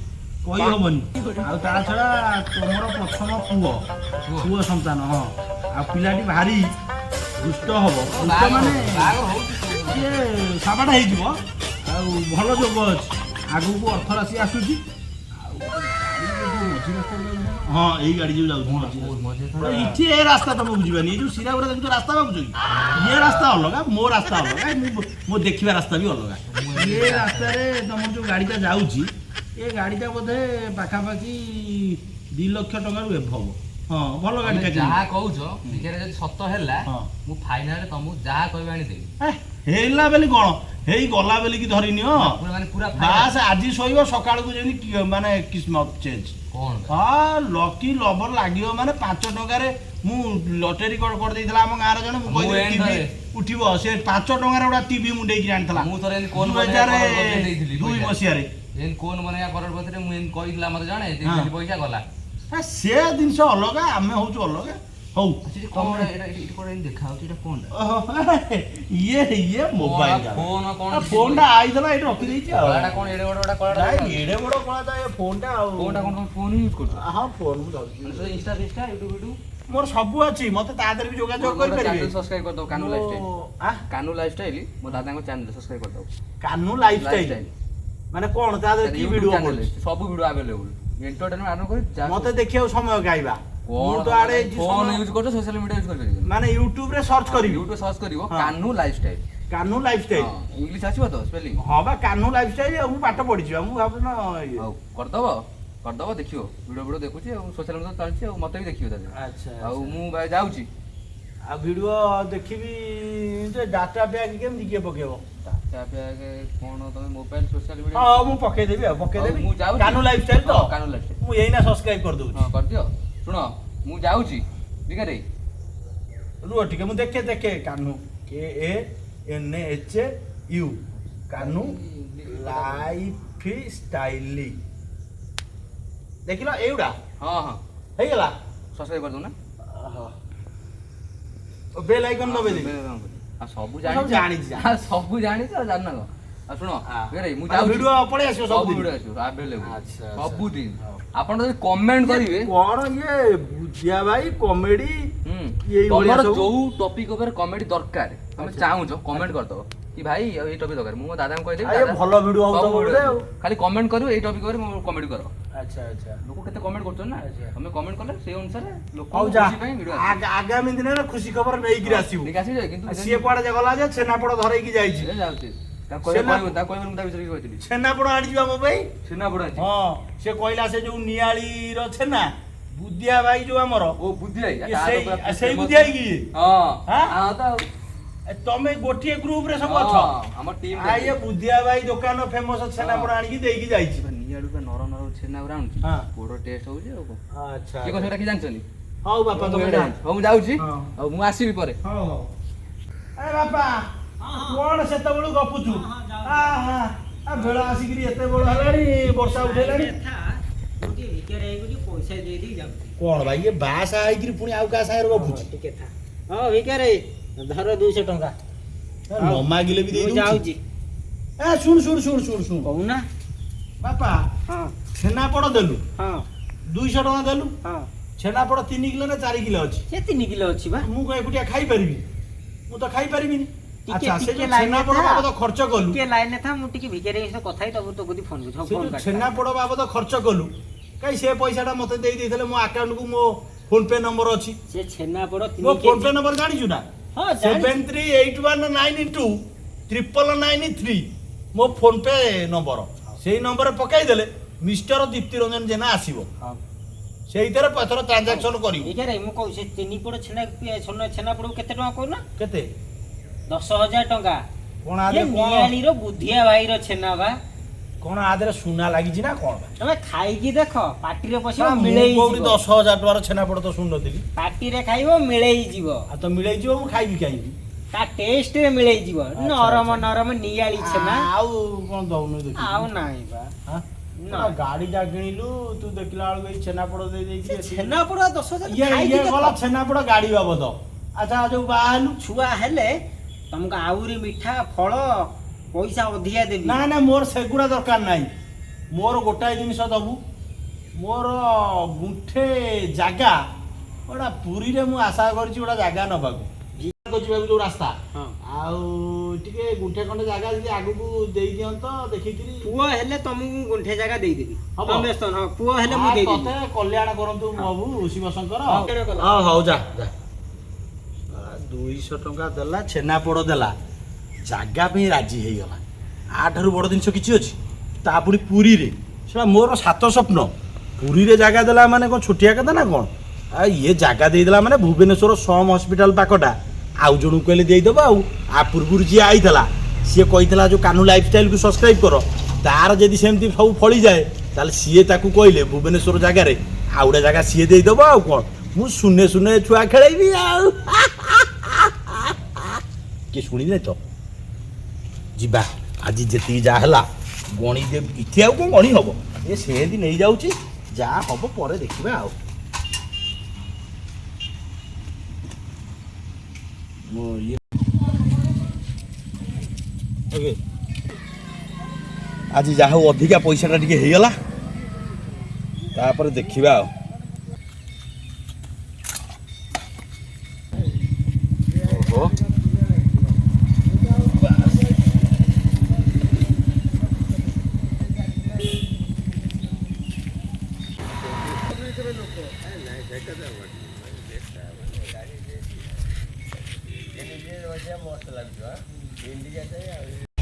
କହିହବନି। ଆଉ ତା ଛଡ଼ା ତମର ପ୍ରଥମ ପୁଅ, ପୁଅ ସନ୍ତାନ। ହଁ, ଆଉ ପିଲାଟି ଭାରି ଦୁଷ୍ଟ ହବ, ଦୁଷ୍ଟ ମାନେ ବାହାଘର ହଉଛି। ସିଏ ସାବାଟ ହେଇଯିବ। ଆଉ ଭଲ ଯୋଗ ଅଛି, ଆଗକୁ ଅର୍ଥ ରାଶି ଆସୁଛି। ଆଉ ଗାଡ଼ି ଯୋଉ ମଝି ରାସ୍ତାରେ ଯାଉଛି ନା? ହଁ, ଏଇ ଗାଡ଼ି ଯୋଉ ଯାଉଛି ମଝି ରାସ୍ତାରେ। ଏଠି ଏ ରାସ୍ତା ତମେ ବୁଝିବାନି। ଏଇ ଯୋଉ ଶିରା ଗୁରା ଦେଖୁଛ, ରାସ୍ତା ଭାବୁଛ କି? ଇଏ ରାସ୍ତା ଅଲଗା, ମୋ ରାସ୍ତା ଅଲଗା, ମୁଁ ମୋ ଦେଖିବା ରାସ୍ତା ବି ଅଲଗା। ଏ ରାସ୍ତାରେ ତମର ଯୋଉ ଗାଡ଼ିଟା ଯାଉଛି, ଏ ଗାଡ଼ିଟା ବୋଧେ ପାଖାପାଖି 2 ଲକ୍ଷ ଟଙ୍କାରୁ ଏବଭ। ହଁ, ଭଲ ଗାଡ଼ିଟା ତମେ ଯାହା କହୁଛ ଭିକାରୀ ଯଦି ସତ ହେଲା, ମୁଁ ଫାଇନାଲ ତମକୁ ଯାହା କହିବ ଆଣିଦେବି। ହେଲା ବୋଲି କଣ, ହେଇ ଗଲା ବୋଲିକି ଧରିନିଅ। ପୁରା ମାନେ ପୁରା final। ବାସ୍, ଆଜି ଶୋଇବ, ସକାଳକୁ ଯେମିତି ମାନେ କିସ୍ମତ ଚେଞ୍ଜ। କଣ? ହଁ, ଲକି ଲଭର ଲାଗିବ। ମାନେ 5 ଟଙ୍କାରେ ମୁଁ ଲଟେରୀ କରିଦେଇଥିଲା ଆମ ଗାଁରେ ଜଣେ। ମୁଁ ମୁଁ କହିଥିଲି ଏମିତି ଟିଭି ଥରେ- ଉଠିବ, ସେ 5 ଟଙ୍କାରେ ଗୋଟେ ଟିଭି ମୁଣ୍ଡେଇକି ଆଣିଥିଲା। ମୁଁ ଥରେ ଏମିତି କୋନ ଦୁଇ ହଜାର ଦେଇଥିଲି ଦୁଇ ପଇସା। ମସିହାରେ। ଏମିତି କୋନ ବନେଇବା କରୋଡ଼ପତିରେ ମୁଁ ଏମିତି କହିଥିଲା ମତେ ଜଣେ, ଦେଇଥିଲି, ପଇସା ଗଲା। ସେ ଜିନିଷ ଅଲଗା, ଆମେ ହଉଛୁ ଅଲଗା। ହଉ। ସେଠି କଣ ଏଇଟା? ଏଇଠି କଣ ଏମିତି ଦେଖା ହଉଛି? ଏଇଟା କଣଟା? ଓହୋ, ଇଏ ଇଏ ମୋବାଇଲ ଫୋନ କଣ? ଫୋନଟା ଆଇଥିଲା, ଏଇଠି ରଖିଦେଇଛି। ଆଉ କଳାଟା କଣ ଏଡେ ବଡ ବଡ କଳାଟା? ନାଇଁ, ଏଡେ ବଡ କଳା ତ ଏ ଫୋନଟା ଆଉ। ଫୋନଟା କଣ ତମେ ଫୋନ ୟୁଜ କରୁଛ? ହଁ, ଫୋନ ମୁଁ ଧରୁଛି। Insta finsta, YouTube YouTube? ମୋର ସବୁ ଅଛି, ମତେ ତା ଦେହରେ ବି ଯୋଗାଯୋଗ କରିପାରିବେ। ଚ୍ୟାନେଲ ସବସ୍କ୍ରାଇବ କରିଦବ, କାନୁ ଲାଇଫଷ୍ଟାଇଲ। ଆ? କାନୁ ଲାଇଫଷ୍ଟାଇଲ, ମୋ ଦାଦାଙ୍କ ଚ୍ୟାନେଲ ସବସ୍କ୍ରାଇବ କରିଦବ। କାନୁ ଲାଇଫଷ୍ଟାଇଲ? ଲାଇଫଷ୍ଟାଇଲ। ମାନେ କଣ ତା ଦେହରେ କି ୟୁଟ୍ୟୁବ ଭିଡିଓ ଚ୍ୟାନେଲ ପଡୁଛି? ସବୁ ଭିଡିଓ ଆଭେଲେବୁଲ, ଏଣ୍ଟରଟେନମେଣ୍ଟ ଆରମ୍ଭ କରି ଯାହା। ମତେ ଦେଖିବାକୁ ସମୟ ଗାଇବା, ମୁଁ ତ ଆଡେ ଫୋନ ୟୁଜ କରୁଛ, ସୋସିଆଲ ମିଡିଆ ୟୁଜ କରିପାରିବନି? ମାନେ ୟୁଟ୍ୟୁବ ରେ ସର୍ଚ୍ଚ କରିବି? ୟୁଟ୍ୟୁବ ସର୍ଚ୍ଚ କରିବ, ହଁ। କାନୁ ଲାଇଫଷ୍ଟାଇଲ। କାହ୍ନୁ ଲାଇଫଷ୍ଟାଇଲ। ହଁ, ଇଂଲିଶ ଆସିବ ତ ସ୍ପେଲିଂ? ହଁ ବା, କାହ୍ନୁ ଲାଇଫଷ୍ଟାଇଲ। ଆଉ ମୁଁ ପାଠ ପଢିଛି ବା, ମୁଁ ଭାବୁଛି ନା ଇଏ। ହଉ, କରିଦବ କରିଦବ, ଦେଖିବ। ଭିଡ଼ିଓ ଭିଡ଼ିଓ ଦେଖୁଛି ଆଉ ସୋସିଆଲ ମିଡ଼ିଆ ଚାଲିଛି, ଆଉ ମତେ ବି ଦେଖିବ ତା ଦେହରେ। ଆଚ୍ଛା। ଆଉ ମୁଁ ଭାଇ ଯାଉଛି। ଆଉ ଭିଡ଼ିଓ ଦେଖିବି ଯେ ଡାଟା ପ୍ୟାକ୍ କେମିତି କିଏ ପକେଇବ? ଡାଟା ପ୍ୟାକ୍ କଣ, ତମେ ମୋବାଇଲ ସୋସିଆଲ ମିଡ଼ିଆ। ହଁ, ମୁଁ ପକେଇଦେବି, ଆଉ ପକେଇଦେବି। ମୁଁ ଯାଉଛି। କାହ୍ନୁ ଲାଇଫଷ୍ଟାଇଲ ତ? ହଁ, କାହ୍ନୁ ଲାଇଫଷ୍ଟାଇଲ। ମୁଁ ଏଇନା ସବସ୍କ୍ରାଇବ କରିଦଉଛି। ହଁ, କରିଦିଅ। ଶୁଣ, ମୁଁ ଯାଉଛି ବିକାରେ। ରୁହ ଟିକେ, ମୁଁ ଦେଖେ ଦେଖେ। Kanhu, KANHU, Kanhu life style. ଦେଖିଲ ଏଇଗୁଡ଼ା? ହଁ, ହେଇଗଲା। ସବସ୍କ୍ରାଇବ କରିଦଉ ନା। ବେଲ୍ ଆଇକନ୍ ଦବେଇ ଦେବି। ଆଉ ସବୁ ସବୁ ଜାଣିଛ। ଜାଣିଛି, ଜାଣିଛି। ଆଉ ସବୁ ଜାଣିଛ, ଆଉ ଜାଣିନ କଣ? ଆଉ ଶୁଣ ବିକାରେ, ମୁଁ ଆଉ ଯାଉଛି। ଭିଡ଼ିଓ ପଳେଇ ଆସିବ ସବୁ ସବୁଦିନ? ଭିଡ଼ିଓ ଆସିବ, ଆଭେଲେବୁଲ। ଆଚ୍ଛା। ସବୁଦିନ। ହଉ। ଆପଣ ଯଦି କମେଣ୍ଟ କରିବେ କଣ ଇଏ ବୁଝିଆ ଭାଇ, କମେଡି ଏଇ ଭଳିଆ ତମର ସବୁ? ଯୋଉ ଟପିକ ଉପରେ କମେଡି ଦରକାର ତମେ ଚାହୁଁଛ, କମେଣ୍ଟ କରିଦବ କି ଭାଇ ଆଉ ଏଇ ଟପିକ ଦରକାର, ମୁଁ ମୋ ଦାଦାଙ୍କୁ କହିଦେବି। ଆଉ ଏ ଭଲ ଭିଡ଼ିଓ ସବୁ ହଉଥିବ video ବୋଧେ ଆଉ। ଆସିବ। ଖାଲି କମେଣ୍ଟ କରିବ, ଏଇ ଟପିକ ଉପରେ ମୁଁ କମେଡି କର। ଆଚ୍ଛା ଆଚ୍ଛା ଲୋକ କେତେ କମେଣ୍ଟ କରୁଛନ୍ତି ନା। ତମେ କମେଣ୍ଟ କଲେ ସେଇ ଅନୁସାରେ ଲୋକ ହଉ ଯା। ଖୁସି ପାଇଁ ଭିଡ଼ିଓ ଆସିବ। ଆଗାମୀ ଦିନରେ ଖୁସି ଖବର ନେଇକିରି ଆସିବୁ। ନେଇକି ଆସିବି ଯେ, କିନ୍ତୁ ଆଉ ସିଏ କୁଆଡେ ଯେ ଗଲା ଯେ ଛେନାପୋଡ଼ ଧରେଇକି ଯାଇଛି? ସେ ଯାଉଛି, ତାକୁ କହିବ। କହିବ, ତାକୁ କହିବ ମୁଁ ତା ବିଷୟରେ କିଛି କହିଥିଲି। ଛେନାପୋଡ଼ ଆଣିଯିବା ମୋ ପାଇଁ। ଛେନାପୋଡ଼ ଆଣିଛି। ହଁ, ସେ କହିଲା ସେ ଯୋଉ ନିଆଳିର ଛେନା, ବୁଦିଆ ଭାଇ ଯୋଉ ଆମର। ଓ ବୁଦ୍ଧି ଭାଇ। ଇଏ ସେଇ ବୁଦ୍ଧି ଭାଇ କି? ହଁ। ହାଁ? ହଁ ତ ଆଉ। ଏ ତମେ ଗୋଟିଏ ଗ୍ରୁପ ରେ ସବୁ ଅଛ? ହଁ, ଆମ ଟିମ୍। ଆ ଇଏ ବୁଦ୍ଧିଆ ଭାଇ ଦୋକାନ ଫେମସ ଛେନାପୋଡ଼ ଆଣିକି ଦେଇକି ଯାଇଛି। ନିଆଳୁ ପୁରା ନରମ ନରମ ଛେନା ଗୁରା ଆଣୁଛି। ପୋଡ଼ ଟେଷ୍ଟ ହଉଛି ଆଉ କଣ। କିଏ କଣ ସେଟା କି ଜାଣିଛନ୍ତି? ହଉ ବାପା, ମୁଁ ତମେ ଏଇଟା ଯା। ଜାଣିଛି। ହଉ, ମୁଁ ଯାଉଛି। ହଁ। ଆଉ ମୁଁ ଆସିବି ପରେ। ହଉ ହଉ। ଏ ବାପା, କଣ ସେତେବେଳୁ ଗପୁଛୁ? ଆ ହା ଆ, ବେଳ ଆସିକିରି ଏତେ ବେଳ ହେଲାଣି, ବର୍ଷା ଉଠେଇଲାଣି। ମୁଁ ଟିକେ ଭିକାରୀ ହେଇକି ଟିକେ ପଇସା ଦେଇ ଦେଇକି ଯାଉଛି। କଣ ଭାଇ, ଇଏ ବାସା ହେଇକିରି ପୁଣି ଆଉ କାହା ସାଙ୍ଗରେ ଗପୁଛି? ଟିକେ ଥା। ହଁ ଭିକାରୀ, ଧର 200 ଟଙ୍କା। ନ ମାଗିଲେ ବି ଦେଇ ମୁଁ ଦଉଛି। ଯାଉଛି। ଏ ଶୁଣ ଶୁଣ ଶୁଣ ଶୁଣ ଶୁଣ। କହୁନା। ବାପା, ଛେନାପୋଡ଼ ଦେଲୁ, 200 ଟଙ୍କା ଦେଲୁ। ଛେନାପୋଡ଼ 3 କିଲୋ ନା 4 କିଲୋ ଅଛି? ସେ 3 କିଲୋ ଅଛି ବା। ମୁଁ କଣ ଏକୁଟିଆ ଖାଇପାରିବି? ମୁଁ ତ ଖାଇପାରିବିନି। ଟିକେ ଆଚ୍ଛା, ସେ ଟିକେ ଯୋଉ ଲାଇନରେ ଛେନାପୋଡ଼ ଥା। ବାବଦ ଖର୍ଚ୍ଚ କଲୁ, ଟିକେ ଲାଇନରେ ଥା, ମୁଁ ଟିକେ ଭିକାରୀ ସହିତ କଥା ହେଇ ତାପରେ ତୋ କତିକି ଫୋନ କରୁଛି। ହଉ, ସେ ଫୋନ ଯୋଉ କାଟ। ଛେନାପୋଡ଼ ବାବଦ ଖର୍ଚ୍ଚ କଲୁ, କାଇଁ ସେ ପଇସାଟା ମତେ ଦେଇ ଦେଇଥିଲେ ମୋ ଆକାଉଣ୍ଟକୁ। ମୋ ଫୋନ ପେ ନମ୍ବର ଅଛି। ସେ ଛେନାପୋଡ଼ ମୋ 3 ଫୋନ ପେ କେଜି ନମ୍ବର ଜାଣିଛୁ ନା? ହଁ, ଜାଣିଛି। 7381929993 ମୋ ଫୋନ ପେ ନମ୍ବର। ସେଇ ନମ୍ବରରେ ପକାଇଦେଲେ ମିଷ୍ଟର ଦୀପ୍ତି ରଞ୍ଜନ ଜେନା ଆସିବ। ସେଇଥିରେ ପଥର ଟ୍ରାଞ୍ଜାକ୍ସନ କରିବୁ। ଭିକାରୀ, ମୁଁ କହୁଛି, ସେ ତିନି ପୋଡ଼ ଛେନା ଛେନାପୋଡ଼କୁ କେତେ ଟଙ୍କା କହୁନା? କେତେ? 10,000 ଟଙ୍କା। କଣ ଇଏ ଆଦେହରେ କଣ? ନିଆଳିର ବୁଦ୍ଧିଆ ଭାଇର ଛେନା ବା। କଣ ଆଦେହରେ ସୁନା ଲାଗିଛି ନା କଣ ବା? ତମେ ଖାଇକି ଦେଖ, ପାଟିରେ ପଶିବ, ନା, ମୁଁ ମିଳେଇ କୋଉଠି ଯିବ। 10,000 ଟଙ୍କାର ଛେନାପୋଡ଼ ତ ଶୁଣିନଥିଲି। ପାଟିରେ ଖାଇବ, ମିଳେଇ ଯିବ। ଆଉ ତ ମିଳେଇ ଯିବ, ମୁଁ ଖାଇବି କାହିଁକି? ତା ଟେଷ୍ଟରେ ମିଳେଇ ଯିବ। ନରମ ଆଚ୍ଛା। ନରମ ନିଆଳି ଛେନା। ଆଉ କଣ ଦଉନୁ ଦେଖି? ଆଉ ନାହିଁ ବା। ହାଁ? ନା। ନା, ଗାଡିଟା କିଣିଲୁ ତୁ, ଦେଖିଲା ବେଳକୁ ଏଇ ଛେନାପୋଡ଼ ଦେଇ ଦେଇକି ସେ ଛେନାପୋଡ଼ 10,000, ଇଏ ଖାଇକି ଇଏ ଦେଖ। ଗଲା ଛେନାପୋଡ଼ ଗାଡି ବାବଦ। ଆଚ୍ଛା, ଯୋଉ ବାହା ହେଲୁ? ଛୁଆ ହେଲେ ତମକୁ ଆହୁରି ମିଠା, ଫଳ, ପଇସା ଅଧିକା ଦେବି। ନା ନା, ମୋର ସେଗୁଡ଼ା ଦରକାର ନାହିଁ। ମୋର ଗୋଟାଏ ଜିନିଷ ଦବୁ। ମୋର ଗୁଣ୍ଠେ ଜାଗା ଗୋଟା ପୁରୀରେ ମୁଁ ଆଶା କରିଛି ଗୋଟା ଜାଗା ନେବାକୁ ଯିବାକୁ ଯୋଉ ରାସ୍ତା। ଆଉ ଟିକେ ଗୁଣ୍ଠେ ଖଣ୍ଡେ ଜାଗା ଯଦି ଆଗକୁ ଦେଇ ଦିଅନ୍ତ ଦେଖିକିରି। ପୁଅ ହେଲେ ତମକୁ ମୁଁ ଗୁଣ୍ଠେ ଜାଗା ଦେଇଦେବି। ହବ? ତମେ ବ୍ୟସ୍ତ ନ, ପୁଅ ହେଲେ ମୁଁ ଆ, ଦେଇଦେବି। ତତେ କଲ୍ୟାଣ କରନ୍ତୁ ପ୍ରଭୁ ଶିବଶଙ୍କର। କଲ୍ୟାଣ କଲା। ହଁ, ହଉ ଯା ଯା। 200 ଟଙ୍କା ଦେଲା, ଛେନାପୋଡ଼ ଦେଲା, ଜାଗା ପାଇଁ ରାଜି ହେଇଗଲା। ଆଠାରୁ ବଡ଼ ଜିନିଷ କିଛି ଅଛି? ତା ପୁଣି ପୁରୀରେ, ସେଟା ମୋର ସାତ ସ୍ୱପ୍ନ। ପୁରୀରେ ଜାଗା ଦେଲା ମାନେ କ'ଣ ଛୋଟିଆ କଥା ନା କ'ଣ? ଆଉ ଇଏ ଜାଗା ଦେଇଦେଲା ମାନେ ଭୁବନେଶ୍ୱର ସମ୍ ହସ୍ପିଟାଲ ପାଖଟା ଆଉ ଜଣକୁ କହିଲେ ଦେଇଦେବ। ଆଉ ଆ ପୂର୍ବରୁ ଯିଏ ଆଇଥିଲା ସିଏ କହିଥିଲା ଯେଉଁ କାହ୍ନୁ ଲାଇଫଷ୍ଟାଇଲକୁ ସବସ୍କ୍ରାଇବ୍ କର। ତାର ଯଦି ସେମିତି ସବୁ ଫଳିଯାଏ, ତାହେଲେ ସିଏ ତାକୁ କହିଲେ ଭୁବନେଶ୍ୱର ଜାଗାରେ ଆଉ ଗୋଟେ ଜାଗା ସିଏ ଦେଇଦେବ। ଆଉ କ'ଣ, ମୁଁ ଶୂନେ ଶୂନେ ଛୁଆ ଖେଳେଇବି। ଆଉ କିଏ ଶୁଣିଲେ ତ? ଯିବା, ଆଜି ଯେତିକି ଯାହା ହେଲା ଗଣି ଦେବି। ଏଠି ଆଉ କ'ଣ ଗଣି ହବ? ଏ ସେମିତି ନେଇଯାଉଛି, ଯାହା ହବ ପରେ ଦେଖିବା। ଆଉ ମୋ ଇଏ ଓକେ। ଆଜି ଯାହା ହଉ ଅଧିକା ପଇସାଟା ଟିକେ ହେଇଗଲା, ତାପରେ ଦେଖିବା ଆଉ। ଓହୋ, ବାସ୍। ଇଣ୍ଡିକା ଚାଏ ଆଉ।